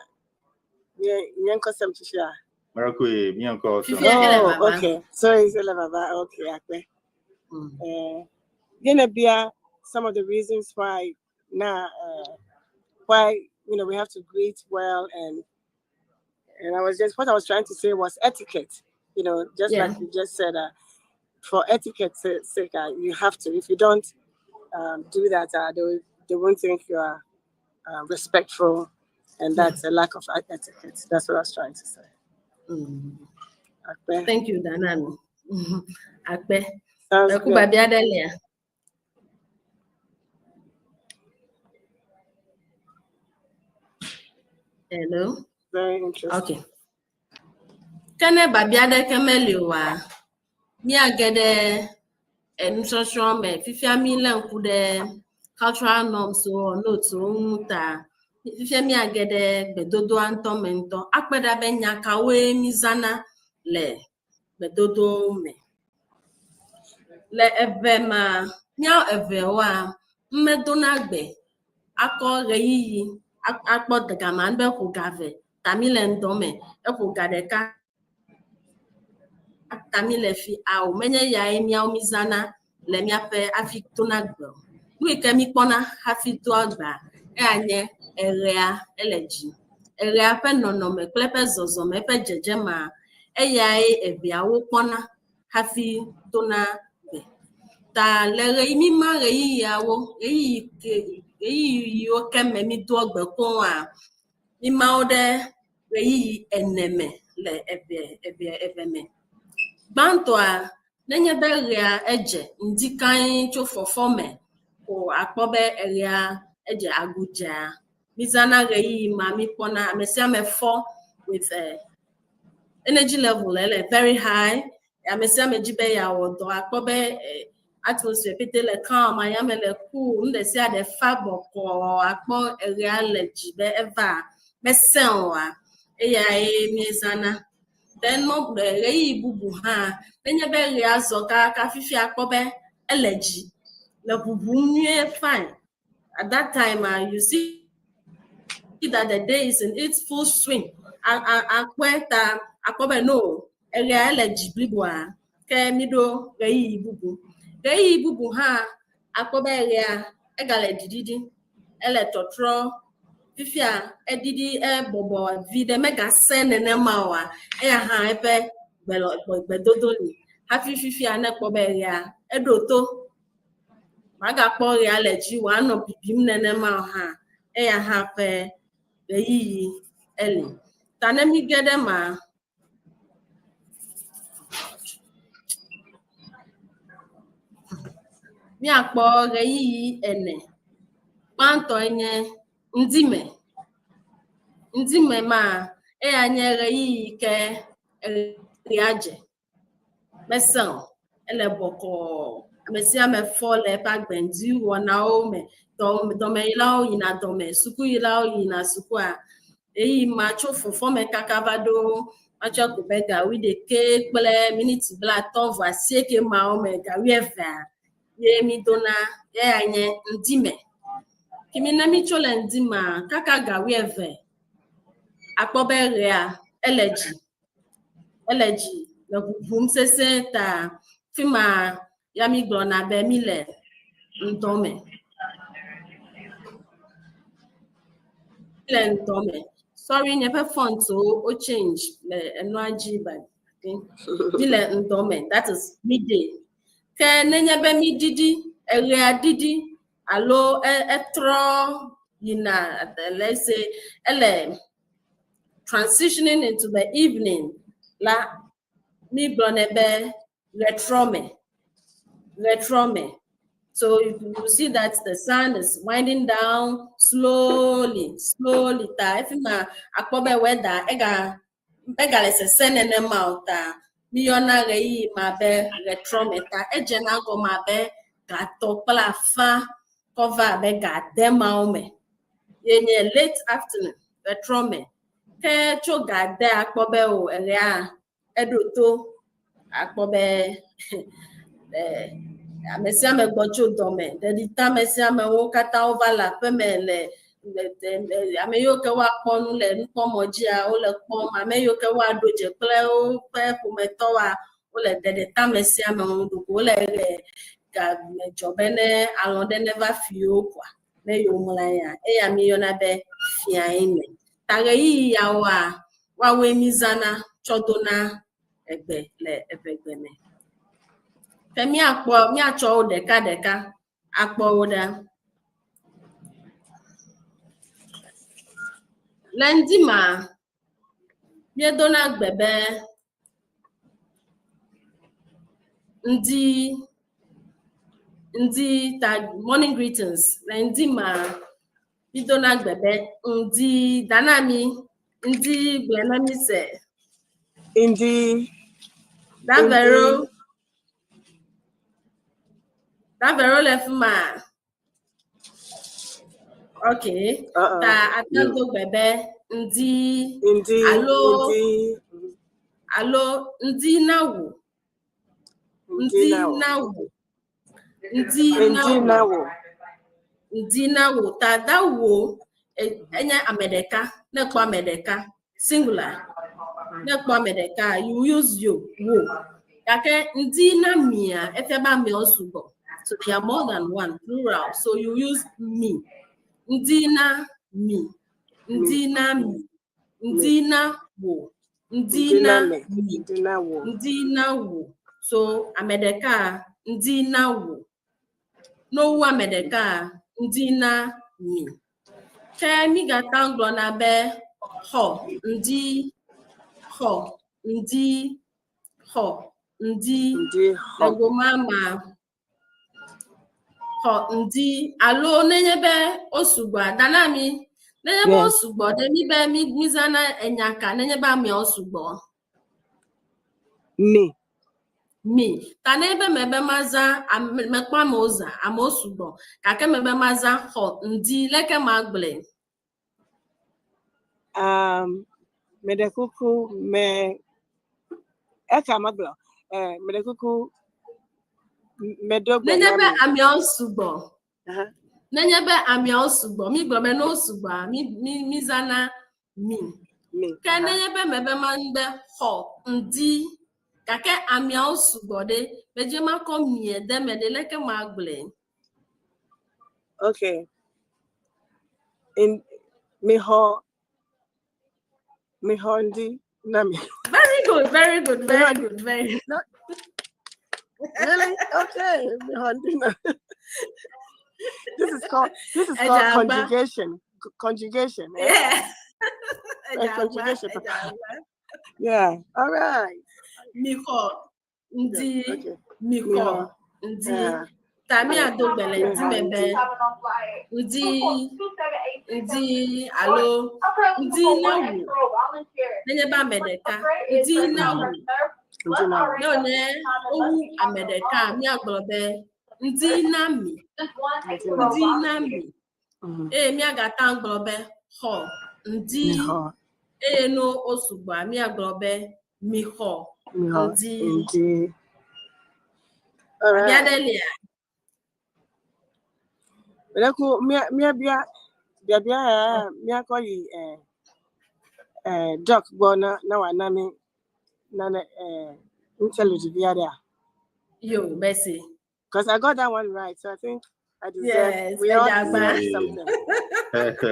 mia nye ŋkɔ sem fifia. Miracle ye mia ŋkɔ sem. Fifia ele Oh, vava. okay. So it's ele vava. Okay, akpe. Gonna be some of the reasons why now why we have to greet well and I was just what I was trying to say was etiquette. Just like you just said, for etiquette's sake, you have to. If you don't do that, they won't think you are respectful, and that's a lack of etiquette. That's what I was trying to say. Akpe. Thank you, Danami. Akpe. Sounds Eku good. biabia aɖe lia? Hello. Very interesting. Okay. Ke ne biabia aɖeke meli oa, míage ɖe enusɔsrɔ̃ me. Fifia mílé ŋku ɖe cultural norms wo, notes wo ŋu ta. Fifia míage ɖe gbedodoa ŋutɔ me ŋutɔ. Akpe ɖa be nya kawoe mízãna le gbedodo me. Le eve ma, míawo evewoa, medona gbe akɔ ɣeyiɣi akpɔ gama be ƒo ga ve ta mi le ŋdɔ me eƒo ga ɖeka ta mi le fi awo menye yae míawo mízãna le míaƒe hafi dona gbe o. Nu yi ke míkpɔna hafi doa gbea eya nye eɣea ele dzi. Eɣea ƒe nɔnɔme kple eƒe zɔzɔme eƒe dzedzemea eyae eveawo kpɔna hafi dona gbe. Ta le ɣeyiɣi míma ɣeyiɣiawo ɣeyiɣi ke ɣeyiɣi yiwo ke me mídoa gbe koŋua míma wo ɖe ɣeyiɣi ene me le eve eve eve me. Gbãtɔa nenye be ɣea edze ŋdi kãe tso fɔfɔ me ko akpɔ be eɣea edze agu dzea mízãna ɣeyiɣi ma míkpɔna ame sia ame fɔ with energy level ele very high ame sia ame dzi be yeawɔ dɔ akpɔ be atmosphere pete le calm ayame le cool nu ɖe sia ɖe fa bɔkɔɔ akpɔ eɣea le dzi be eva mesẽ oa eyae míezãna. Then mɔ ɣeyiɣi bubu hã nenye be ɣea zɔ kaka fifia akpɔ be ele dzi le ʋuʋum nyuie fine. At that time, you see that the day is in its full swing. Akpɔe ta akpɔ be no eɣea ele dzi bliboa ke míɖo ɣeyiɣi bubu. Ɣeyiɣi bubu hã akpɔ be eɣea egale ɖiɖiɖi ele tɔtrɔ fifia eɖiɖi ebɔbɔ vi ɖe megasẽ nenema oa eya hã eƒe Gbelɔ gbedodo li. Hafi fifia ne kpɔ be ɣea eɖo to. Magakpɔ ɣea le dzi wòanɔ bibim nenema o hã eya hã ƒe ɣeyiɣi eli. Ta ne mi ge ɖe ema míakpɔ ɣeyiɣi ene. Gbãtɔe nye ŋdime. Ŋdime ma eya nye ɣeyiɣi ke ɣea dze. Mesẽ o, ele bɔkɔɔ. Ame sia ame fɔ le eƒe agbe ŋdi wɔnawo me. Dɔmeyilawo yina dɔme, sukuyilawo yina sukua. Ɣeyiɣi ma tso fɔfɔme kaka va ɖo matsɔ ko be ga wuiɖekɛ kple miniti blaatɔ̃ vɔ asieke mawo me ga wuievea ye mi dona eya nye ŋdime. Kemi ne mi tso le ŋdimea kaka ga wuieve akpɔ be ɣea ele dzi ele dzi le ʋuʋum sesẽ ta fi ma ya mi gblɔna be mi le ŋdɔ me. Mi le ŋdɔ me. Sorry, nye ƒe font wo change le enua dzi but mi le ŋdɔ me. That is midday. Ke nenye be mi ɖiɖi, eɣea ɖiɖi alo etrɔ yina, let's say, ele transitioning into the evening la, mi gblɔnɛ be ɣetrɔ me, ɣetrɔ me. So you see that the sun is winding down slowly, slowly. Ta efi ma akpɔ be weather ega megale sesẽ nenema o ta míyɔna ɣeyiɣi ma be ɣetrɔ me ta edzena gɔme abe gatɔ kple afã kɔ va abe ga ade mawo me ye nye late afternoon ɣetrɔ me. Ke tso ga ade akpɔ be o eɣea eɖo to akpɔ be ame sia ame gbɔ tso dɔme ɖeɖi te ame sia amewo katã wova le aƒeme le ame yiwo ke woakpɔ nu le nukpɔmɔ dzia wole kpɔm ame yiwo ke woaɖo dze kple woƒe ƒometɔwoa wole ɖeɖi te ame sia ame ŋu ɖoko wole le game dzɔ be ne alɔ ɖe neva fi yewo koa ne yewo mlɔ anyia eya mi yɔna be fiae me. Ta ɣeyiɣi yawoa woawoe mi zãna tsɔ dona egbe le eʋegbe me. Ke míakpɔ míatsɔ wo ɖeka ɖeka akpɔ wo ɖa. Le ŋdi ma, míedona gbe be ŋdi ŋdi ta morning greetings. Le ŋdi ma, míedona gbe be ŋdi dana mi ŋdi gblɔe na mi se. Ŋdi. Davero. Davero le fi ma. Okay. Uh-uh. Ta ate do gbe be ŋdi Ŋdi. alo Ŋdi. alo ŋdi na wò. Ŋdi Ŋdi na wò. na wò. Ŋdi na Ŋdi wò. na wò. Ŋdi na wò. Ta da wò enye ame ɖeka. Ne ekpɔ ame ɖeka singular. Ne ekpɔ ame ɖeka you use yo wò. Gake ŋdi na mia efia be amewo sugbɔ. So they are more than one plural. So you use mi. Ŋdi na mi. Ŋdi na mi. Ŋdi na wò. Ŋdi Ŋdi na na me. mi. Ŋdi na wò. Ŋdi na wò. So ame ɖeka ŋdi na wò. Ne wowu ame ɖeka ŋdi na mi. Ke mígata gblɔna be xɔ ŋdi, xɔ ŋdi, xɔ ŋdi. Ŋdi Le xɔ. goma ma xɔ ŋdi alo nenye be wo sugbɔa dana mi. Nenye be wo Yes. sugbɔ ɖe mi be mi mizãna enya ka nenye be ameawo sugbɔ. Mi. Mi. Ta nenye be mebe mazã ame mekpɔ amewo zã amewo sugbɔ gake mebe mazã xɔ ŋdi leke magblɔe. Meɖe kuku me eka magblɔ. Meɖe kuku meɖo gbe Nenye na be mi. ameawo sugbɔ. Aha. Nenye be ameawo sugbɔ mi gblɔ be ne wo sugbɔa mi mi mizãna mi. Mi. Ke nenye be mebe magbe xɔ ŋdi gake ameawo sugbɔ ɖe medze makɔ mie de me ɖe leke magblɔe. Okay. In mi xɔ ŋdi na mi. Very good, very good, very good, very good. No. Really? Okay. Mixɔ ŋdi na. This is called Ẹja àgbá. conjugation. Conjugation. Eh? Yeah. Eh, Ẹja àgbá, conjugation. ẹja àgbá. Yeah. All right. Mixɔ Good. ŋdi, Okay. mixɔ Mixɔ. ŋdi. Yeah. Ta míado gbe le ŋdi Mixɔ me be ŋdi. ŋdi, ŋdi alo ŋdi na wò nenye be ame ɖeka. Ŋdi na wò. Ŋdi na wò. Ne wònye wowu ame ɖeka, míagblɔ be ŋdi na mi, Ŋdi na ŋdi wò. na mi. Eye míagate ŋu agblɔ be xɔ ŋdi. Mixɔ. Eye ne wo sugbɔa, míagblɔ be mixɔ Mixɔ ŋdi. ŋdi. All Abia right. ɖe lia? Reku mía míabia biabia ya míakɔ yi doc gbɔ na wòana mí nane interlude vi aɖea. Yo, merci. Because I got that one right, so I think I deserve. Yes, We all ẹja àgbá. deserve something,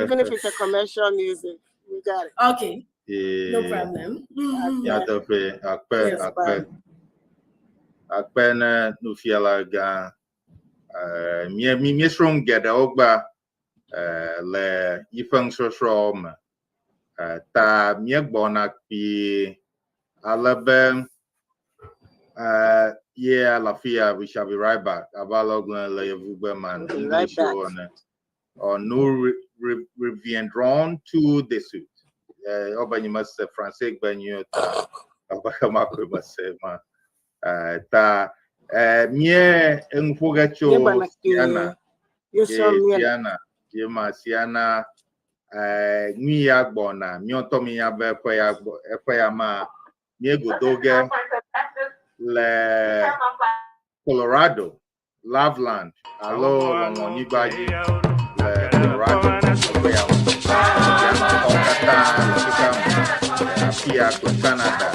even if it's a commercial music. We got it. Okay, no problem. Okay. Nyateƒe, akpe, Yes, akpe, Bye. Akpe ne nufiala gã. Míesrɔ̃ nu geɖewo gba le yiƒe nusɔsrɔ̃wo me. Ta míegbɔna kpuie ale be yeah, Lafia, we shall be right back. Abe ale wogblɔe le yevugbe me We'll be right English back. ene. Or nous reviendrons tout de suite. Wobe nyemese Français gbe nyuie o ta abe xema koe mese ma. Ta mie enu ƒo ge tso Míegbɔna Siana. kpuie. Míesrɔ̃ Ye míele. Siana, ye ma Siana, nu ya gbɔna. Míawo ŋutɔ míenya be eƒe ya gbɔ, eƒe ya ma míegodo ge le Colorado, Loveland, alo lɔlɔ̃nyigba dzi le Colorado eƒe ya me. Sianatɔwo katã le xexea me, afi ya kple Canada,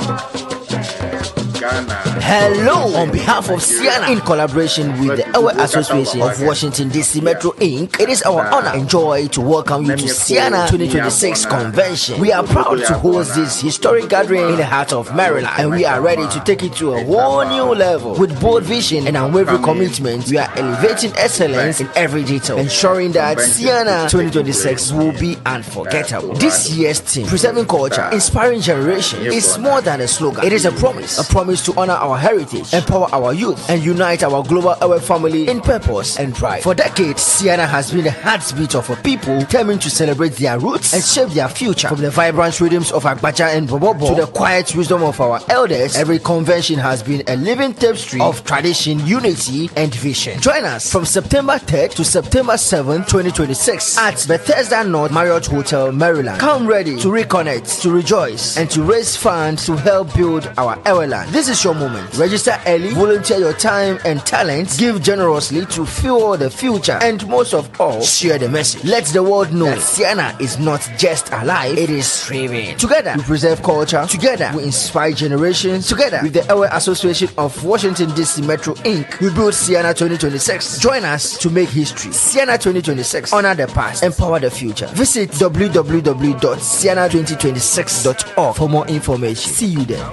Ghana, Hello, on USA, behalf of Nigeria. Siana, in collaboration with Kple the du Ewe bubuwo katã Association wòava of ge. Washington DC Yeah. Metro Inc., it is our Ta honor and joy to welcome ne you to míekpɔ Siana nu ya 2026 gbɔna, Convention. We are gododo proud ya to host gbɔna, this historic gododo gathering ma in the heart of alo Maryland, and we are commercial ready ma, to take it to a whole etama new level. With bold the vision and unwavering upcoming commitment, we are elevating excellence event, in every detail, ensuring that convention Siana which is taking place 2026 will in be unforgettable. This Colorado. year's theme, Preserving Culture, Ta Inspiring Generation, is míegbɔna more than a slogan. It is a kpuie. promise, a promise to honor our heritage, empower our youth, and unite our global Ewe family in purpose and pride. For decades, Siana has been the heartbeat of a people determined to celebrate their roots and shape their future. From the vibrant rhythms of Agbadza and Bobobo to the quiet wisdom of our elders, every convention has been a living tapestry of tradition, unity, and vision. Join us from September 3rd to September 7th, 2026 at Bethesda North Marriott Hotel, Maryland. Come ready to reconnect, to rejoice, and to raise funds to help build our Eweland. This is your moment. Register early, volunteer your time and talents, give generously to fuel the future, and most of all, share the message. Let the world know that Siana is not just alive, it is thriving. Together, we preserve culture. Together, we inspire generations. Together, with the Ewe Association of Washington, D.C. Metro Inc., we build Siana 2026. Join us to make history. Siana 2026. Honor the past, empower the future. Visit www.siana2026.org for more information. See you there.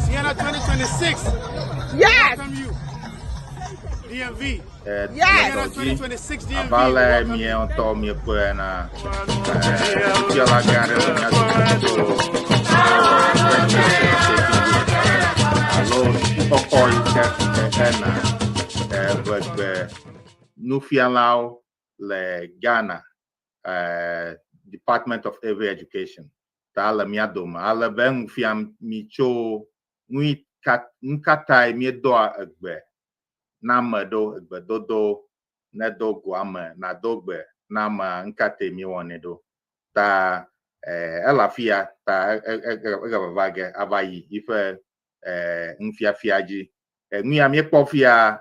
Siana 2026. Yes. Welcome you. DMV. Le Yes. Siana dɔ dzi 2026 DMV. abe ale Welcome mía you. ŋutɔ míekpɔe ena, nufiala gã aɖe le mía dome tso convention taking place alo kɔkɔ yi ke ena ʋegbe nufialawo le Ghana, Department of Ewe Education ta le mía dome ale be nu fiam mi tso nu yi ka nu ka tae míedoa egbe na ame ɖo egbedodo ne do go ame nado gbe na amea nu ka tae míewɔnɛ ɖo ta ele afi ya ta egavava ge ava yi yiƒe nufiafia dzi. Nu ya míekpɔ fia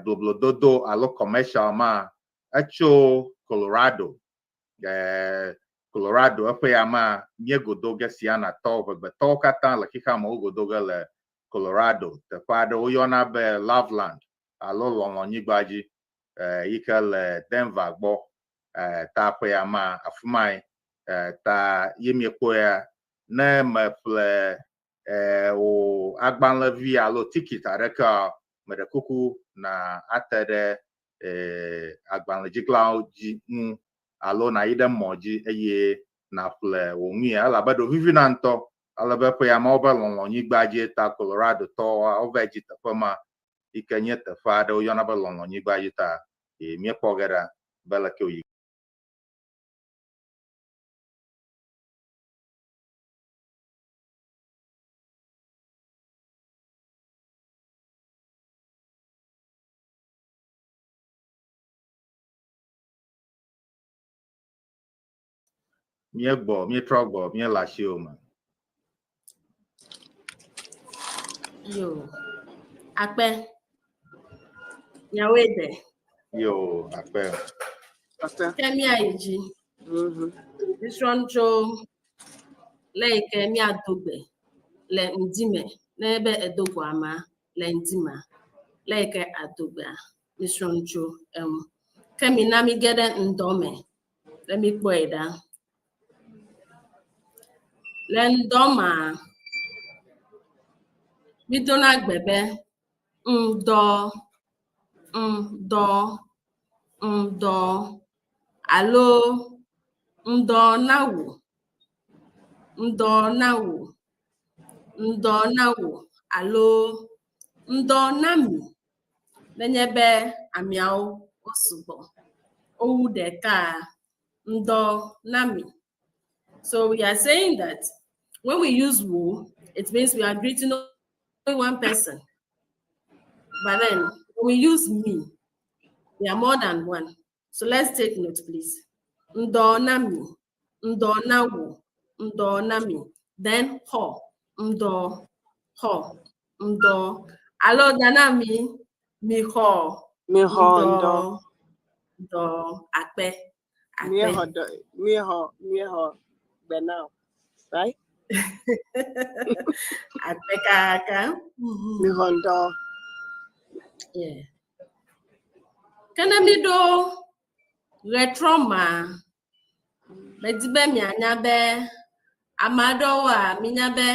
bloblododo alo commercial ma etso Colorado. Colorado eƒe ya ma míegodo ge Sianatɔwo ʋegbetɔwo katã le xexea me wogodo ge le Colorado teƒe aɖe woyɔna be Loveland alo lɔlɔ̃nyigba dzi yi ke le Denver gbɔ ta ƒe ya ma afi mae. Ta ye miekpɔea, ne meƒle wò agbalẽvi alo tikit aɖekea, meɖe kuku na ate ɖe agbalẽdziglawo dzi ŋu alo nàyi ɖe mɔ dzi eye nàƒle wò ŋuia, elabe ɖo vivina ŋutɔ. Ale be ƒe ya ma wobe lɔlɔ̃nyigba dzie ta Colorado tɔwoa wova dzi teƒe ma yi ke nye teƒe aɖe woyɔna be lɔlɔ̃nyigba dzi ta ye míekpɔ ge ɖa be leke wòyi. Míegbɔ, míetrɔ gbɔ, míele asiwò me. Yo. Akpe. Nyawoe de. Yo, akpe. Akpe. Ke míayi dzi. Mísrɔ̃ nu tso le yi ke míado gbe le ŋdi me ne be edo go amea le ŋdi mea, le yi ke ado gbea, mísrɔ̃ nu tso eŋu. Ke mina míge ɖe ŋdɔ me ne míkpɔe ɖa. Le ŋdɔ mea, mídona gbe be ŋdɔ, ŋdɔ, ŋdɔ alo ŋdɔ na wò, ŋdɔ na wò, ŋdɔ na wò alo ŋdɔ na mi nenye be ameawo wo sugbɔ. Wowu ɖekaa, ŋdɔ na mi. So we are saying that when we use wò, it means we are greeting only one person. But then when we use mi, we are more than one. So let's take note, please. Ŋdɔ na mi, ŋdɔ na wò, ŋdɔ na mi. Then xɔ, ŋdɔ, xɔ, ŋdɔ. Alo dana mi, mi xɔ, Mi xɔ ŋdɔ. ŋdɔ, akpe, Mi akpe. xɔ dɔ, mi xɔ, mi xɔ gbe na o. Right? Akpe kaka. Mi xɔ ŋdɔ. Yeah. Ke ne mi ɖo ɣetrɔ ma, medi be mianya be ame aɖewoa, minya be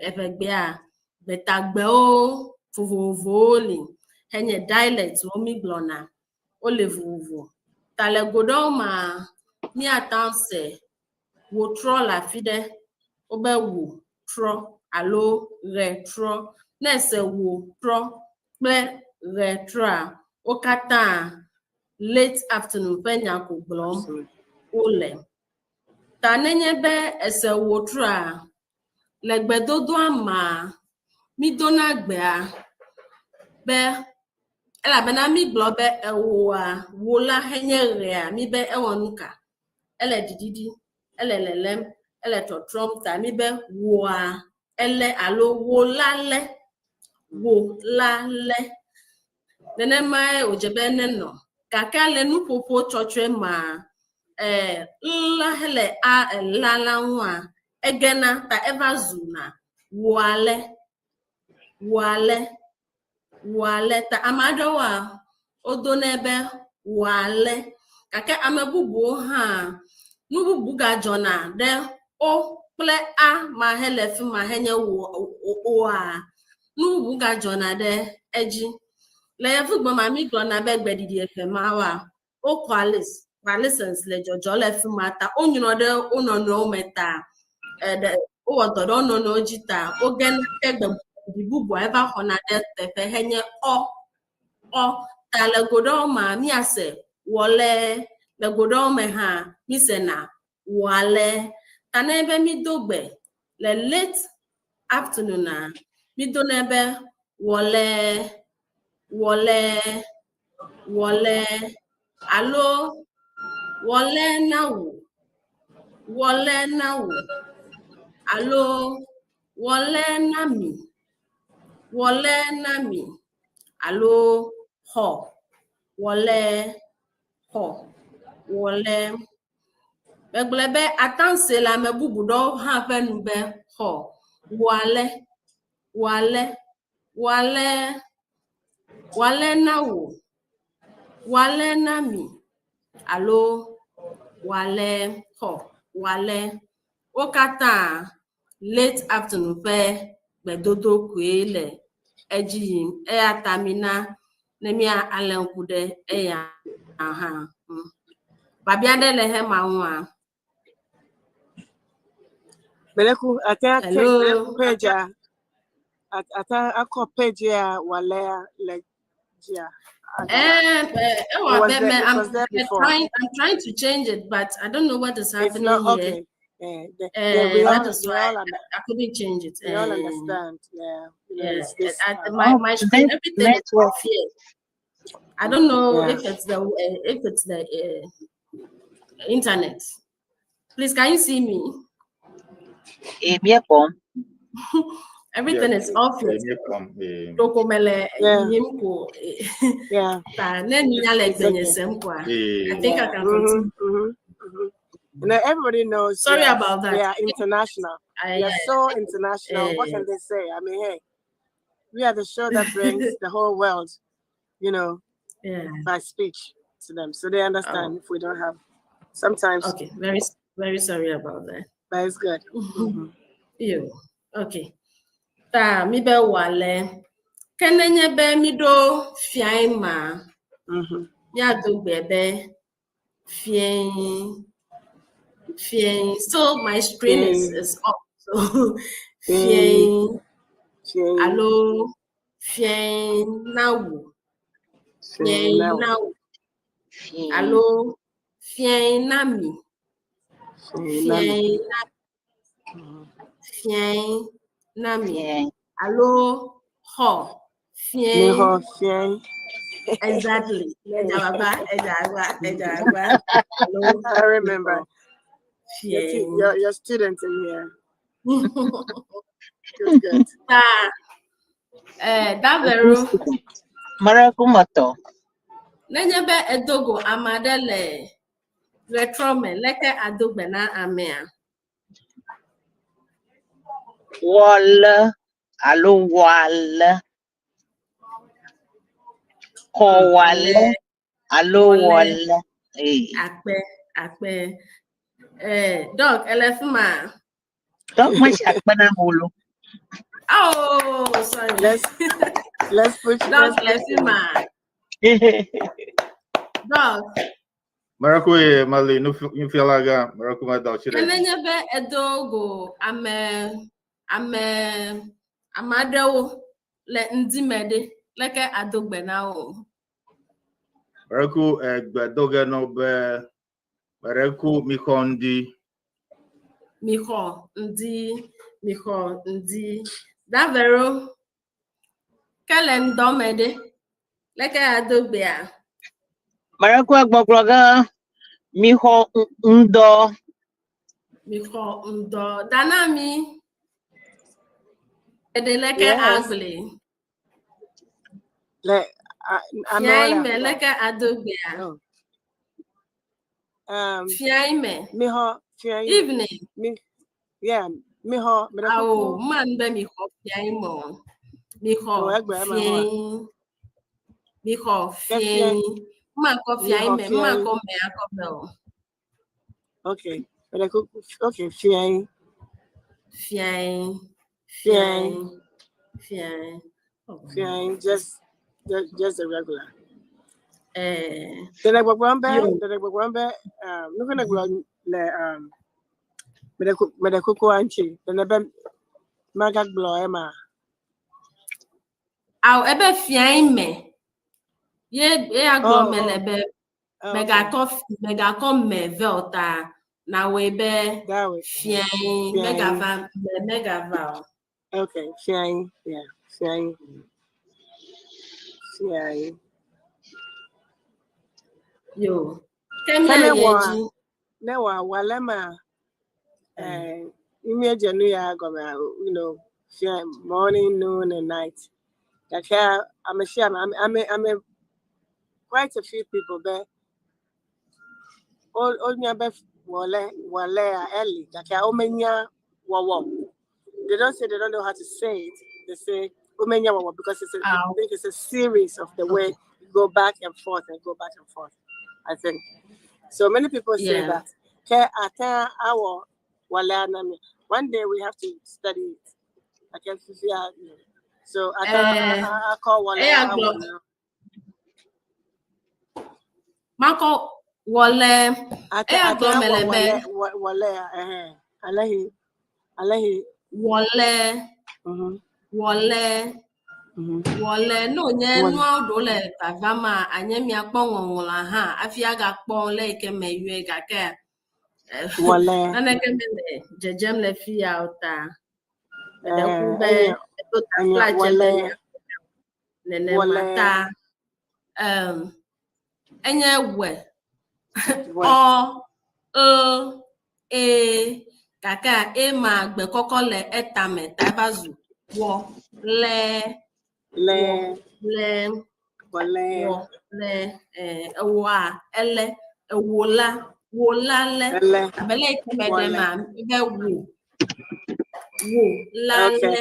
eʋegbea, gbetagbewo vovovowo li henye dialectwo mi gblɔna. Wole vovovo. Ta le go ɖewo mea, míate ŋu se wò trɔ le afi ɖe, wobe wò trɔ alo ɣe trɔ. Ne ese wò trɔ kple ɣe trɔa, wo katã late afternoon ƒe nya ko gblɔm wole. Ta nenye be ese wò trɔa, le gbedodoa mea, mídona gbea be elabena mígblɔ be ewoa, wò la henye ɣea, míbe ewɔ nu ka? Ele ɖiɖiɖi, ele lelem, ele tɔtrɔm ta míbe wòa ele alo wò la lé, wò la lé. Nenemae wòdze be nenɔ. Gake le nuƒoƒo tsɔtsɔe mea, la hele a la la ŋua, egena ta eva zuna wòa lé, wòa lé, wòa lé. Ta ame aɖewoa, wodonɛ be wòa lé. Gake ame bubuwo hã, nu bubu gadzɔna ɖe o kple a ma hele fi ma henye wò oa, nu bubu gadzɔna ɖe edzi. Le yevugbe ma, mi gblɔna be gbeɖiɖi eve mawoa, wo coalesce, coalescence le dzɔdzɔ le fi ma ta wonyrɔ ɖe wo nɔnɔewo me ta, ɖe wowɔ dɔ ɖe wo nɔnɔewo dzi ta wogena ke gbeɖiɖi bubua eva xɔna ɖe teƒe henye ɔ, ɔ. Ta le go ɖewo mea, míase wɔle, le go ɖewo me hã mísena wɔale. Ta ne be mído gbe le late afternoon-a, mídonɛ be wɔle, wɔle, wɔle alo wɔle na wò, wɔle na wò alo wɔle na mi, wɔle na mi alo xɔ, wɔle, xɔ, wɔle. Megblɔe be atanse le ame bubu ɖewo hã ƒe nu be xɔ, wɔale, wɔale, wɔale, wɔale na wò, wɔale na mi alo wɔale xɔ, wale. Wo katã late afternoon ƒe gbedodo koe le edzi yim. Eya ta mina ne mía alé ŋku ɖe eya hã ŋu. Biabia ɖe le hema ŋua? Meleku, ate ate Hello. page a ate akɔ page a walea le dzia. It was was there, it I'm, was there I'm before. trying. I'm trying to change it, but I don't know what is It's happening not here. okay. Yeah, the, we That all is we why all I couldn't change it. we all understand. Yeah, you know, Yeah, it's this. my Oh, my screen, net everything is network. off here. I don't know Yeah. if it's the internet. Please, can you see me? Eh, míekpɔm. Everything is off here. Míekpɔm, eh, Ɖeko mele Yeah. yiyim ko. Yeah. Ta ne nunya le It's okay. gbenye sem koa. I eh, think I Yeah. can continue. And then everybody knows Sorry about we that. are international. We I, are so international. What can they say? I mean, hey, we are the show that brings the whole world, you know, yeah. by speech to them, so they understand if we don't have. Sometimes, Okay. Very very sorry about that. but it's good. Yo. Okay. Ta mi be wale. Ke nenye be mi ɖo fiae ma, míado gbe be fiẽ fiẽ. So my screen is off. So fiẽ Fiẽ, alo fiẽ na wò. fiẽ Fiẽ na wò. na wò. Fiẽ. Alo fiẽ na mi. Fiẽ na mi. Fiẽ na fiẽ na mi. Fiẽ. Alo xɔ fiẽ. Mixɔ fiẽ. Exactly. Ẹja bàbá, ẹja àgbà, ẹja àgbà. Alo I remember. Your, fiẽ. your student in here. Good, good. Ta Davero, Maraku mɔtɔ. nenye be edogo ame aɖe le ɣetrɔ me, leke ado gbe na amea? Wɔle alo wɔale. Kɔwale alo Wɔle. wɔle. Eh. Akpe, akpe. Doc, ele fi ma? Donc moi si akpe na molo. Oh, sorry. Let's push. Doc, Let's le push fi him. ma? Doc, Maraku ye mali nufialaga maraku ma da ke shire. nenye be edogo ame aɖewo le ŋdi me ɖe, leke ado gbe na wo? Maraku egbe doge no be maraku mixɔ ŋdi. Mixɔ ŋdi, mixɔ ŋdi. Davero, ke le ŋdɔ me ɖe, leke ado gbea? Maraku agbɔgblɔ ge mixɔ ŋdɔ. Mixɔ ŋdɔ. Danami, eɖe leke Yes. agble? Le Fiae amewo me le leke ado gbea? Oh. Fiae me. Mixɔ fiẽ. Evening. Mi yeah, mixɔ mele Awo, kuku. man be mixɔ fiae me o. Mixɔ Oh, egbe ema hoa. fiẽ. Mixɔ Ke fiẽ. fiẽ. Makɔ fiae Mixɔ me, fiẽ. makɔ me akɔ me o. Okay. Mele kuku. Okay, fiẽ. Fiae. Fiẽ. Fiae. Fiae. Oh, Fiẽ. Just a regular. Tene gbɔgblɔm be Yo. tene gbɔgblɔm be nu ke ne gblɔ le mele kukua ŋuti tene be magagblɔ ema. Awo, ebe fiae me. Ye ye agblɔ Oh, me le oh. be Oh, okay. megakɔ megakɔ me vɛ o ta na wɔe be That way. fiae Fiẽ. megava me megava o. Okay, fiẽ. Yeah, fiẽ. Fiẽ. Yo. Ke Ke ne míayi wɔ edzi. ne wɔ wale ma míedze nu ya gɔme fiẽ morning, noon and night. Gake ame sia ame ame quite a few people be wonya be wɔle wɔlea early gake womenya wɔwɔ. They don't say they don't know how to say it. They say womenya wɔwɔ because it's a, I Awo. think it's a series of the way you go back and forth and go back and forth. I think. So many people say Yeah. that. Ke ate awɔ wɔlea na mi. One day we have to study it. Gake fifia so ate Eh, akɔ wɔlea eya awɔ gblɔ na. makɔ wɔlɛ Ate eya ate gblɔ awɔ mele be wɔlɛ wɔlea ɛhɛn. Alehi alehi. wɔlɛ Mhm. wɔlɛ Mhm. wɔlɛ ne wònye Wɔlɛ. nuawo ɖewo le vavama anye miakpɔ ŋɔŋlɔa hã hafi agakpɔ le yi ke me yɔe gake eh, Wɔlɛ. naneke mele dzedzem le fi ya o ta meɖe Eh, ku be enye edo enye taflatse be wɔlɛ nenema wɔlɛ ta enye wɛ wɛ. ɔ e e gake ema gbe kɔkɔ le etame ta eva zu wɔ lɛ Lɛ wɔ lɛ wɔlɛ. wɔ lɛ eh, ewɔa ele ewola wola lɛ Ele abe le yi ke me ɖe wɔlɛ. ma be wo wo la Okay. lɛ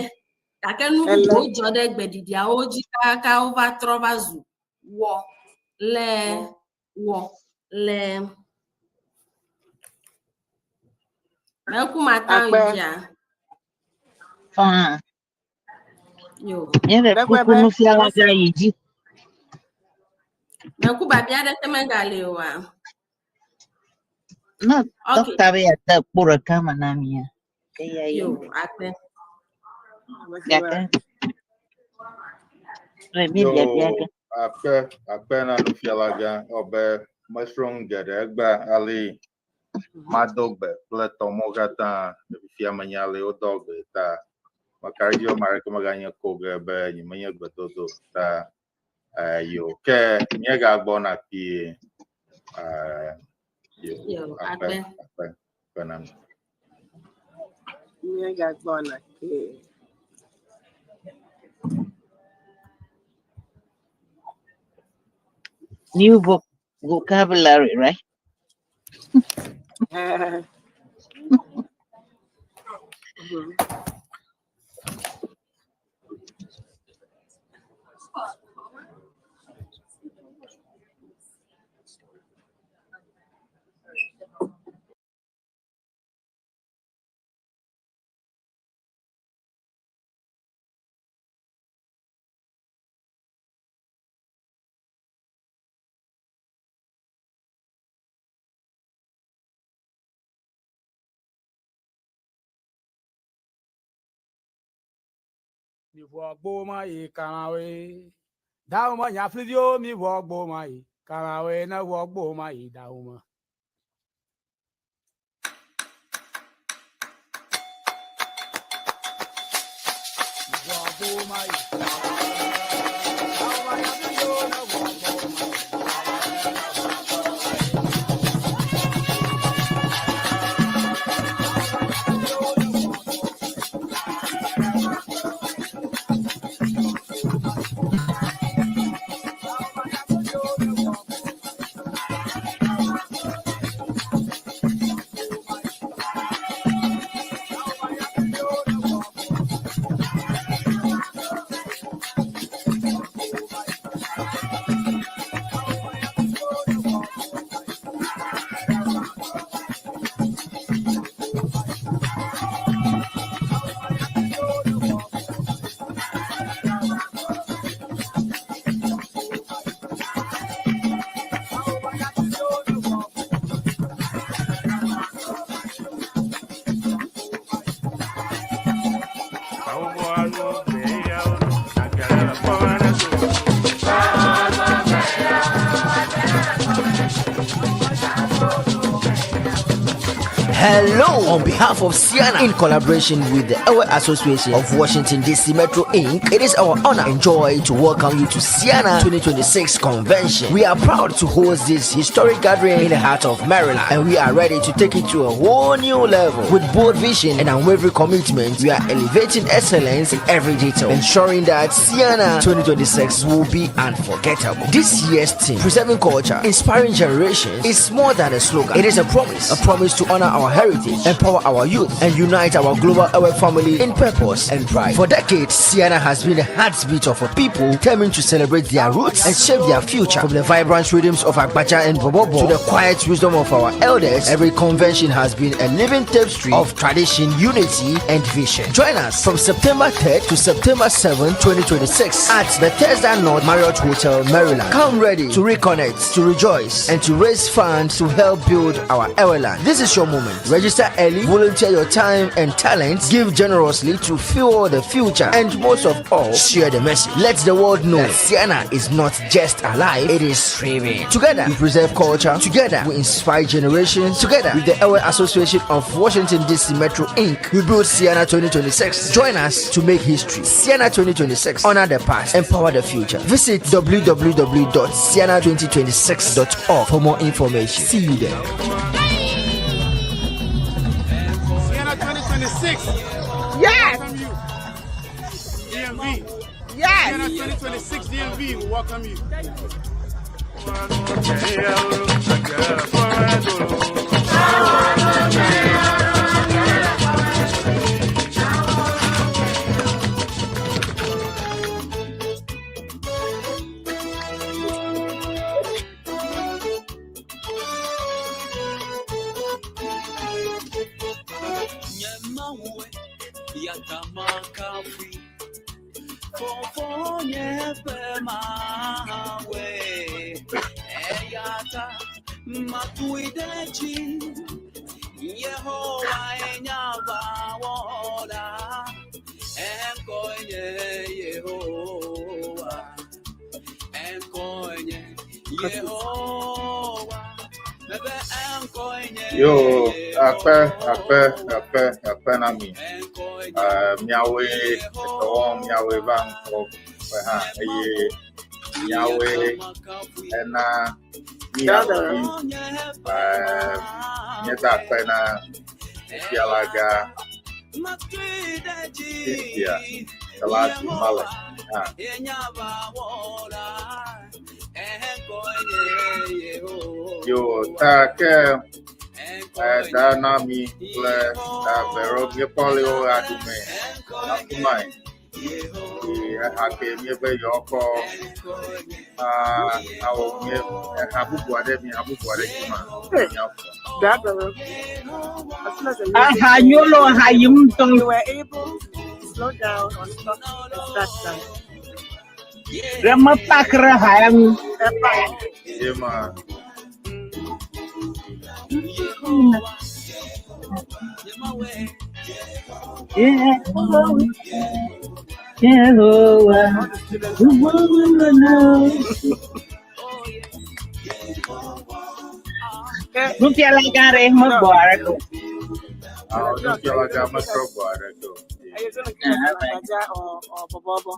gake nu Ele. bubuwo dzɔ ɖe gbeɖiɖiawo dzi kaka wova trɔ va zu wɔ lɛ Wɔ. wɔ lɛ meku mata yi Akpe. dzia Fine. yo Míele Ɖekpe kuku be nufiala gã yi dzi. meku babia ɖeke megali oa Ne ok dɔkta be yeade kpo ɖeka me na mía, eya ye yo me. akpe Ame si be Gake le mí Yo, biabia ge. akpe akpe na nufiala gã ewɔ be mesrɔ̃ nu geɖe egbea ale mado gbe kple tɔmɔwo katã le fifia menya ale wodoa gbe ta meka ɖe edzi be ame aɖeke meganye ko ge be nyemenye gbedodo ta eh, yo ke míegagbɔna kpuie. Eh, yo yo akpe akpe akpe akpe na mi. míegagbɔna kee. New vocabulary, right? Mhm. Mi wɔ gboma yi kalawe. Dawo ma nyafliviwo mi wɔ gboma yi kalawe ne wɔ gboma yi dawo ma. Mi wɔ gboma yi dawo ma nyafliviwo ne wɔ gboma yi kalawe ne wɔ gboma yi. Hello! On behalf of Ceana, in collaboration with the Ewe Association of Washington DC Metro Inc., it is our honor and joy to welcome you to Ceana 2026 Convention. We are proud to host this historic gathering in the heart of Maryland, and we are ready to take it to a whole new level. With bold vision and unwavering commitment, we are elevating excellence in every detail, ensuring that Ceana 2026 will be unforgettable. This year's theme, Preserving Culture, Inspiring Generations, is more than a slogan. It is a promise to honor our our heritage, empower our youth, and unite our global Ewe family in purpose and pride. For decades, Ceana has been the heartbeat of a people determined to celebrate their roots and shape their future. From the vibrant rhythms of Agbadza and Bobobo to the quiet wisdom of our elders, every convention has been a living tapestry of tradition, unity, and vision. Join us from September 3rd to September 7th, 2026 at Bethesda North Marriott Hotel, Maryland. Come ready to reconnect, to rejoice, and to raise funds to help build our Eweland. This is your moment. Register early, volunteer your time and talents, give generously to fuel the future, and most of all, share the message. Let the world know that Ceana is not just alive, it is thriving. Together, we preserve culture. Together, we inspire generations. Together, with the Ewe Association of Washington, D.C. Metro Inc., we build Ceana 2026. Join us to make history. Ceana 2026. Honor the past, empower the future. Visit www.ceana2026.org for more information. See you there. Ceana 2026. Yes. Welcome you. DMV. Yes. Ceana 2026 DMV will welcome you. Yo, akpe, akpe, akpe, akpe na mi. Miawoe edɔ wɔm, miawoe va ŋkɔ ƒe hã eye miawoe ena míavi. Míeda akpe na nufialagã Cynthia Selasi Male hã. Yo, ta ke da na mi kple da Vero míekpɔ le wo aɖume afi mae. Eye eha ke míebe yewoakɔ awɔ mie eha bubu aɖe mi ha bubu aɖe dzi ma Hey, míaƒo. that Vero. As soon as the music Aha nyolo ha yim we tɔ. were able to slow down or stop and start dancing. Ɖe mepakre ha ya ŋu. Epa. Ye ma Yehowa, All the students are dancing. Okay. Nufialagã ɖe No, megbɔ aɖeke o. awɔ no, can you nufialagã give metrɔ us? gbɔ aɖeke o. Are you gonna give us an Agbaja or Bobobo?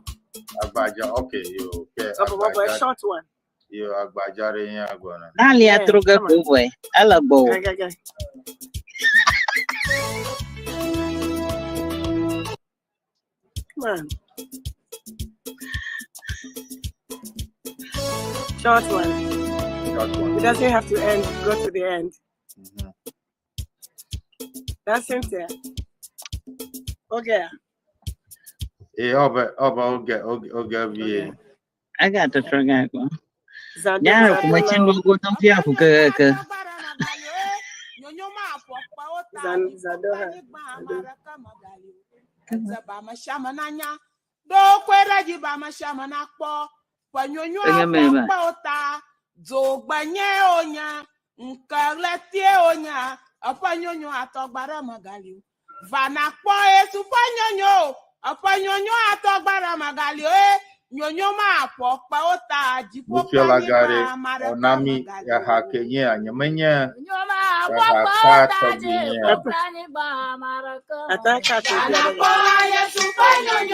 Agbadza, okay, yo, ke Or Bobobo, a agbadza, short one. yo agbadza ɖe nye agblɔna. Nalia Yeah, trɔ ge come ko on. vɔe. Ele gbɔwò. Okay, okay, okay. Come on. Short one. Short one. It doesn't have to end. Go to the end. That's Cynthia. Okay. Ee, ọbẹ ọbẹ oge oge oge vie. Okay. Agatrɔ ge ko. Zado Nyara kumetsi Zadolo. nugo to fia ƒu kekeke. Zan Zadoha. Zado. Ege me ba. Nufialagã ɖe ɔna mi eha ke nyea nyemenye eha ka tɔgbi nyea. Epa. Ataka to the other one.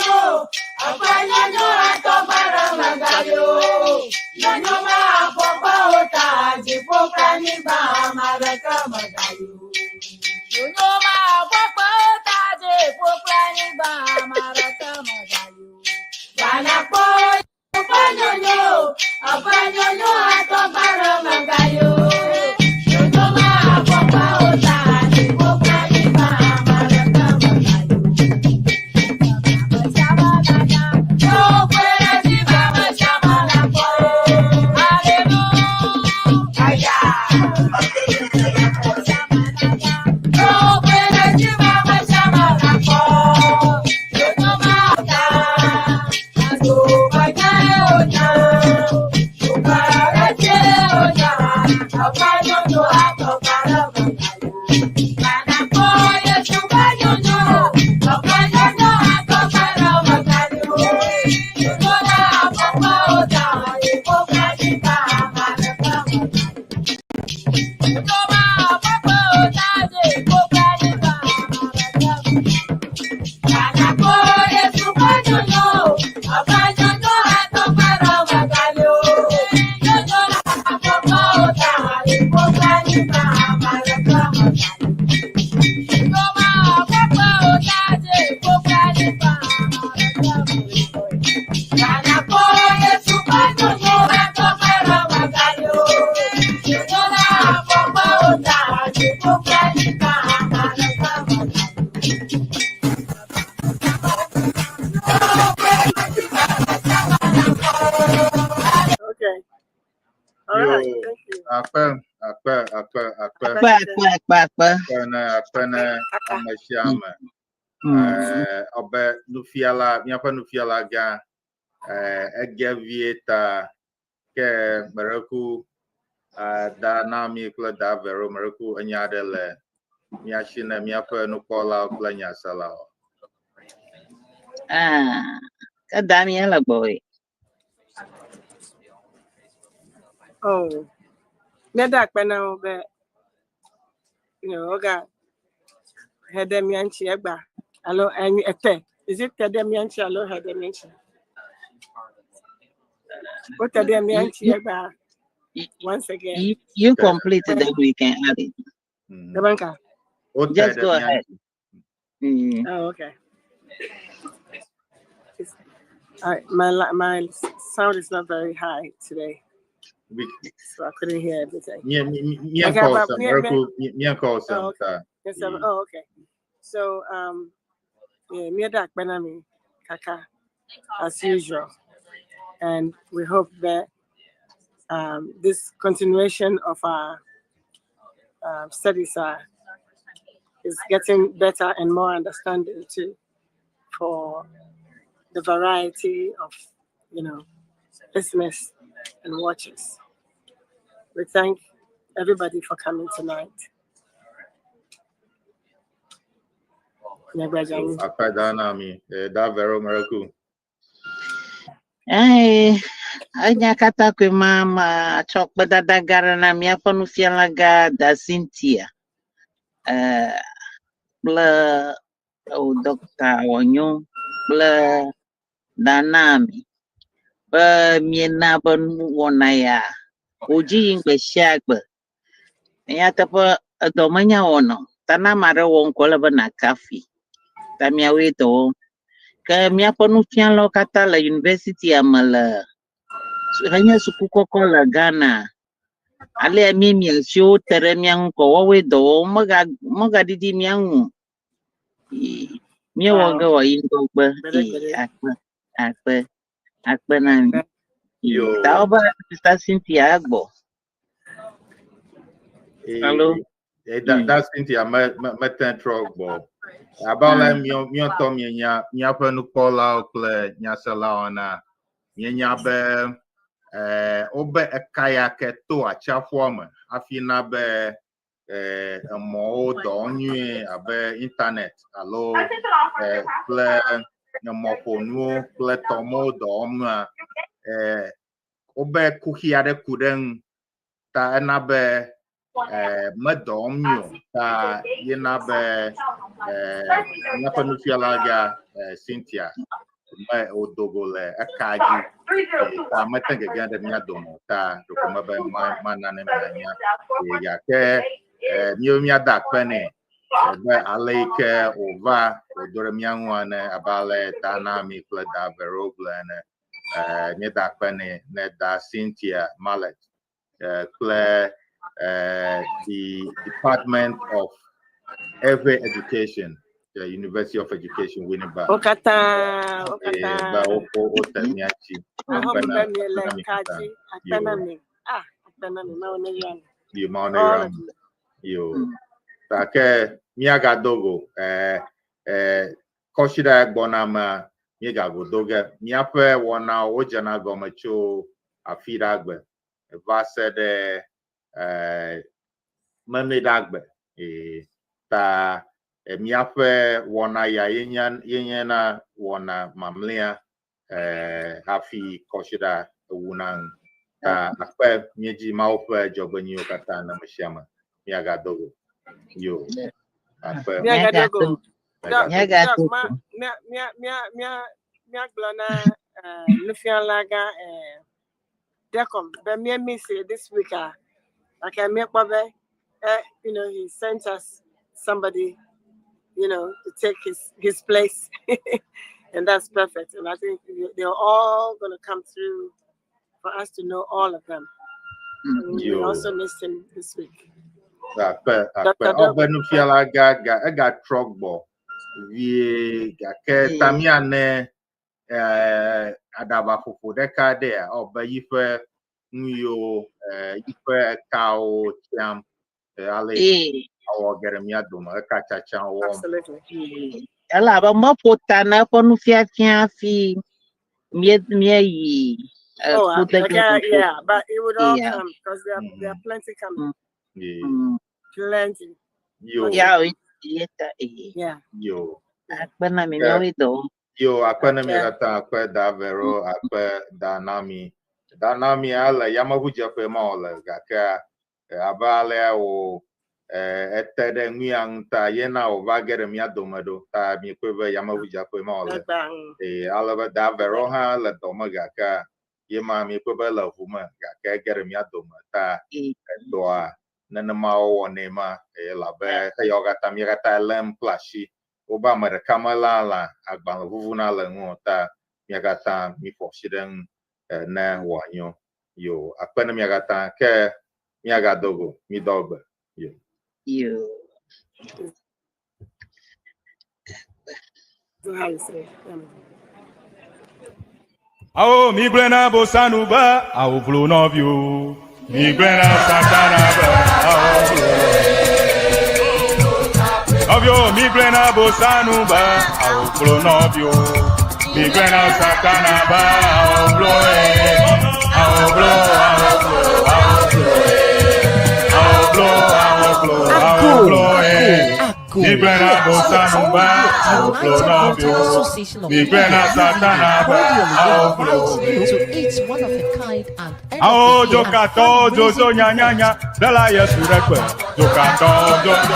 Akpe, akpe, akpe, akpe. Akpe, akpe, akpe, akpe. Akpe ne, akpe ne ame sia ame. Ɔbe nufiala, míaƒe nufiala gã, ege vie ta ke mereku da na mi kple da vero mereku enya aɖe le mía si ne míaƒe nukpɔlawo kple nyaselawo. Ah, ke da mi ele gbɔwòe. Oh, míada akpe na wo be woga he ɖe mía ŋuti egba alo enyi ete. Is it te ɖe mía ŋuti alo he ɖe mía ŋuti? Wote ɖe mía ŋuti egba once again. You complete, then we can add it. Ebanka. Wote Just ɖe go mía ahead. ŋuti. Oh, okay. My sound is not very high today, so I couldn't hear everything. Mía Okay, ŋkɔ but sɛm, me, mereku mía ŋkɔ sɛm Oh, okay. ta. Yes, oh, okay. So, yeah, me da akpe na mi kaka as usual, and we hope that this continuation of our studies is getting better and more understanding too for the variety of listeners and watchers. We thank everybody for coming tonight. Nyagbajani. Akpe da na mi, da vero mereku. Ee, enya katã koe ma ma tsɔ kpedada gã ɖe na míaƒe nufiala gã da Cynthia kple o Dr. Wɔnyo kple Danami be miena be nuwɔna ya wòdzi yim gbe sia gbe. Nyateƒe edɔ menya wɔna o. Ta ne ame aɖe wɔ ŋkɔ ele be nàkafui. Ta miawoe dɔ wɔm. Ke míaƒe nufialawo katã le yunivɛsitia me le henye suku kɔkɔ le Ghana. Alea mi mia siwo te ɖe mía ŋu kɔ woawoe dɔ wɔm megaɖiɖi mía ŋu o. Ee, míewɔ ge wòayi ŋgɔgbe. Gbede, Ee, gbede. akpe, akpe, akpe na mi. Ee, Yo. ta wobe Sister Cynthia egbɔ. Allô? Da Cynthia mete trɔ gbɔ. Abe ale míɔtɔ mienya míaƒe nukpɔlawo kple nyaselawo ena, míenya be wobe eka ya ke to atsiaƒua me hafi na be emɔwo dɔ nyuie abe internet alo kple emɔƒonuwo kple tɔmɔwo dɔ wɔm wobe kuxi aɖe ku ɖe ŋu ta ena be medɔ wɔm nyuie o ta yena be míaƒe nufiala gã Cynthia me wòdo go le eka dzi ta mete gege ɖe mía dome o ta ɖeko mebe mana ne mianya gake míawo míada akpe nɛ be ale yi ke wòva wòdo ɖe mía ŋu ene abe ale da na mi kple da Vero gblɔ ene míeda akpe nɛ ne da Cynthia Mallet kple the Department of Ewe Education, the University of Education, Winneba. Wo katã, wo katã. Be wote mía dzi. I hope Akpe na be miele akpe na mi ka katã. dzi. Akpe na Yo. mi. Ah, akpe na mi. Mawu ne yra mi. Yo, Mawu ne All yra of mi. you. Yo. Gake míagado go kɔsiɖa gbɔna mea míegago do ge. Míaƒe wɔnawo wodzena gɔme tso afi ɖa gbe va se ɖe Memleɖa gbe. Ta míaƒe wɔna ya yenye na wɔna mamlɛa hafi kɔsiɖa ewuna nu. Ta akpe míedzi Mawu ƒe dzɔgbenyuiwo katã na ame sia ame. Míagado go. Yo. Akpe. Míagado go. Doc, Míagado Doc, ma, mía, mía, mía, mía, míagblɔ na nufiala gã Decom be mía miss it this week ah. Like míekpɔ be he sent us somebody to take his place. And that's perfect. And I think they're all going to come through for us to know all of them. And we Yo. also missed him this week. Akpe, akpe. Dr. Doc. Ɔbe nufiala gã ga egatrɔ gbɔ vie gake ta míane aɖabaƒoƒo ɖeka ɖea ɔbe yiƒe nu yiwo yiƒe ekawo tsiam ale awɔ ge ɖe mía dome eka tsatsa wɔm. Absolutely. Elabe meƒo ta na eƒe nufiafia hafi míeyi Oh, ƒudegbe okay, ƒoƒo. yeah, but it would all Yeah. come because there are plenty coming. Yeah. Plenty. Yo. Ya o ye ta eh. Yeah. Yo. Akpe na mi Yeah. miawoe dɔ. Yo, akpe na mi Okay. katã, akpe da Vero, akpe da Nami. Da Nami ale yameʋudzeƒe ma wòle gake abe alea wo ete ɖe nu ya ŋu ta yena wòva ge ɖe mía dome ɖo ta miekpɔe be yameʋudzeƒe ma wòle. Eye ale be da Vero hã le dɔ me gake ye ma miekpɔe be le ʋu me gake ege ɖe mía dome ta edɔa nenema wowɔnɛ ma eye elabe eyawo katã mía katã lém kple asi. Wobe ame ɖeka melã lã agbalẽ vuvuna le ŋu o ta mía katã míƒo asi ɖe ŋu ne wòanyo. Yo, akpe ne mía katã ke míagado go, mídɔ gbe. Yo. Yo. So how you say? Awo mi gblẽ na bosanu be awo vlo nɔviwo. Mi gblẽ na satana be awo vlo. Nɔviwo mi gblẽ na bosanu be awo vlo nɔviwo. Mi gblẽ na satana be awo vlo ye. Awo vlo, awo vlo, awo vlo ye. Awo vlo, awo vlo, awo vlo ye. Mi gblẽ na bosanu be awo vlo nɔviwo. Mi gblẽ na satana be awo vlo ye. To its one of a kind and end Awo of the year and dzokatɔ dzodzo fundraising nyanyanya ɖela Yesu ɖe gbe. Dzokatɔ dzodzo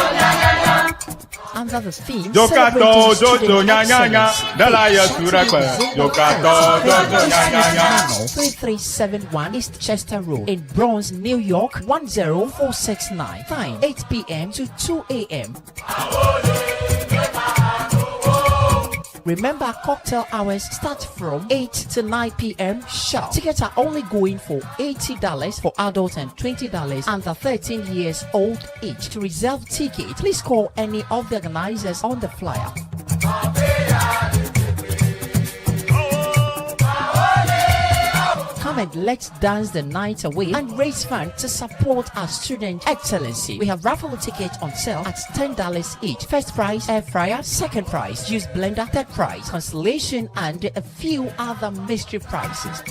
under the theme dzokatɔ Celebrating dzodzo Student nyanyanya Excellence. ɖela Yesu ɖe gbe. Dzokatɔ dzodzo nyanyanya. 3371 East Chester Road in Bronx, New York 10469. Time 8 p.m. to 2 a.m. Remember, cocktail hours start from 8 to 9 p.m. sharp. Tickets are only going for $80 for adults and $20 under 13 years old each. To reserve ticket, please call any of the organizers on the flyer. Come and let's dance the night away and raise funds to support our student excellency. We have raffle tickets on sale at $10 each. First prize, air fryer. Second prize, juice blender. Third prize, consolation, and a few other mystery prizes.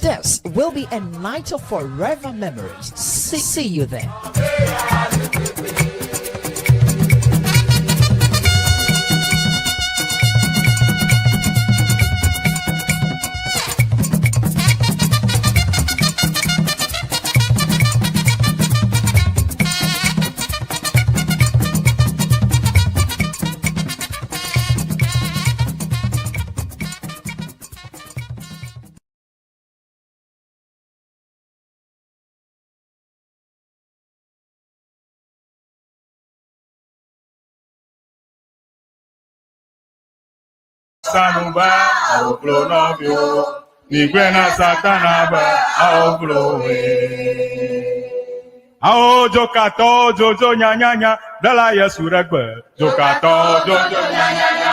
This will be a night of forever memories. See you there. Sanu be awo vlo nɔviwo. Mi gblẽ na satana be awo vlo ye. Awo dzokatɔ dzodzo nyanyanya ɖela Yesu ɖe gbe. Dzokatɔ dzodzo nyanyanya.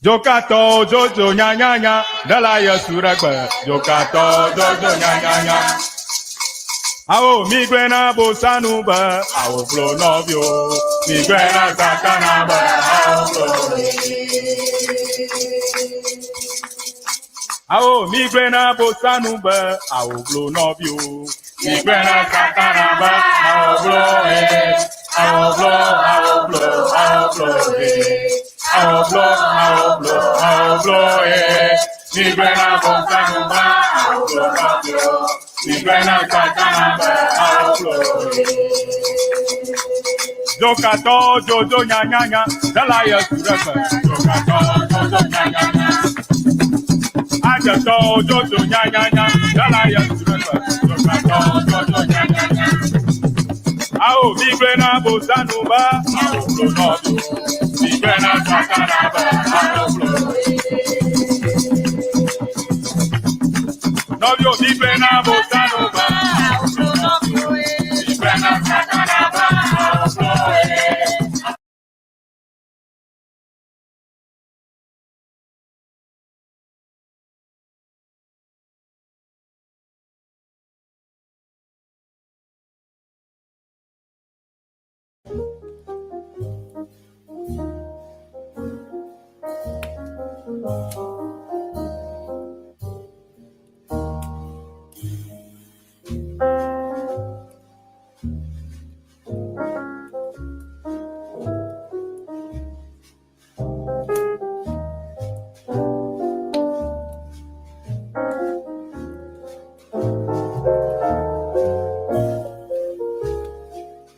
Dzokatɔ dzodzo nyanyanya ɖela Yesu ɖe gbe. Dzokatɔ dzodzo nyanyanya. Awo mi gblẽ na bosanu be awo vlo nɔviwo. Mi gblẽ na satana be awo vlo ye. Awo mi gblẽ na bosanu be awo vlo nɔviwo. Mi gblẽ na satana be awo vlo ye. Awo vlo, awo vlo, awo vlo ye. Awo vlo, awo vlo, awo vlo ye. Mi gblẽ na bosanu be awo vlo nɔviwo. Mi gblẽ na satana be awo vlo ye. Dzokatɔ dzodzo nyanyanya ɖela Yesu ɖe gbe. Dzokatɔ dzodzo nyanyanya. Adzetɔ dzodzo nyanyanya ɖela Yesu ɖe gbe. Dzokatɔ dzodzo nyanyanya. Awo mi gblẽ na bosanu be awo vlo nɔviwo. Mi gblẽ na satana be awo vlo. Nɔviwo mi gblẽ na bosanu be awo vlo nɔviwo. Mi gblẽ na satana be awo vlo.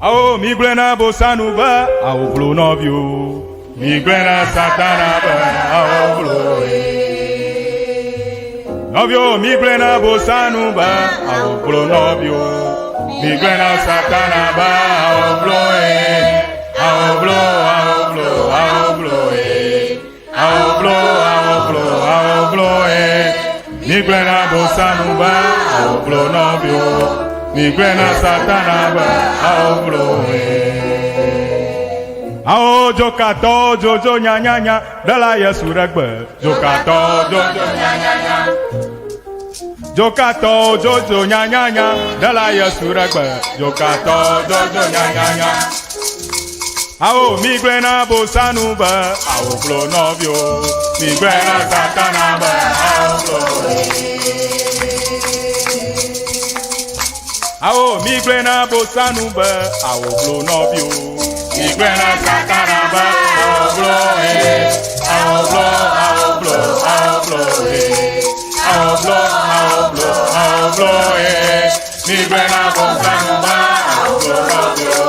Awo mi gblẽ na bosanu be awo vlo nɔviwo. Mi gblẽ na satana be awo vlo ye. Nɔviwo mi gblẽ na bosanu be awo vlo nɔviwo. Mi gblẽ na satana be awo vlo ye. Awo vlo awo vlo awo vlo ye. Awo vlo awo vlo awo vlo ye. Mi gblẽ na bosanu be awo vlo nɔviwo. Mi gblẽ na satana be awo vlo ye. Awo dzokatɔ dzodzo nyanyanya ɖela Yesu ɖe gbe. Dzokatɔ dzodzo nyanyanya. Dzokatɔ dzodzo nyanyanya ɖela Yesu ɖe gbe. Dzokatɔ dzodzo nyanyanya. Awo mi gblẽ na bosanu be awo vlo nɔviwo. Mi gblẽ na satana be awo vlo. Awo mi gblẽ na bosanu be awo vlo nɔviwo. Mi gblẽ na satana be awo vlo ye. Awo vlo awo vlo awo vlo ye. Awo vlo awo vlo awo vlo ye. Mi gblẽ na bosanu be awo vlo nɔviwo.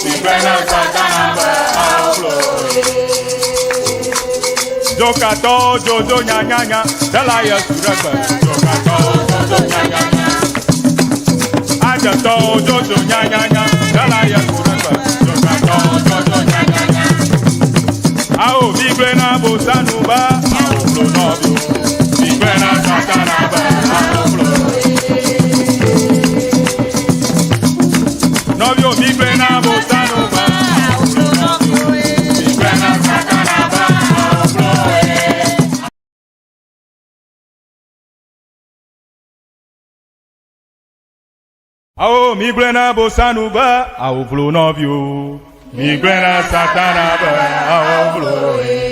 Mi gblẽ na satana be awo vlo ye. Dzokatɔ dzodzo nyanyanya ɖela Yesu ɖe gbe. Dzokatɔ dzodzo nyanyanya. Adzetɔ dzodzo nyanyanya ɖela Yesu ɖe gbe. Dzokatɔ dzodzo nyanyanya. Awo mi gblẽ na bosanu be awo vlo nɔviwo. Mi gblẽ na satana be awo vlo. Nɔviwo mi gblẽ na bosanu be awo vlo nɔviwo. Mi gblẽ na satana be awo vlo ye. Awo mi gblẽ na bosanu be awo vlo nɔviwo. Mi gblẽ na satana be awo vlo ye.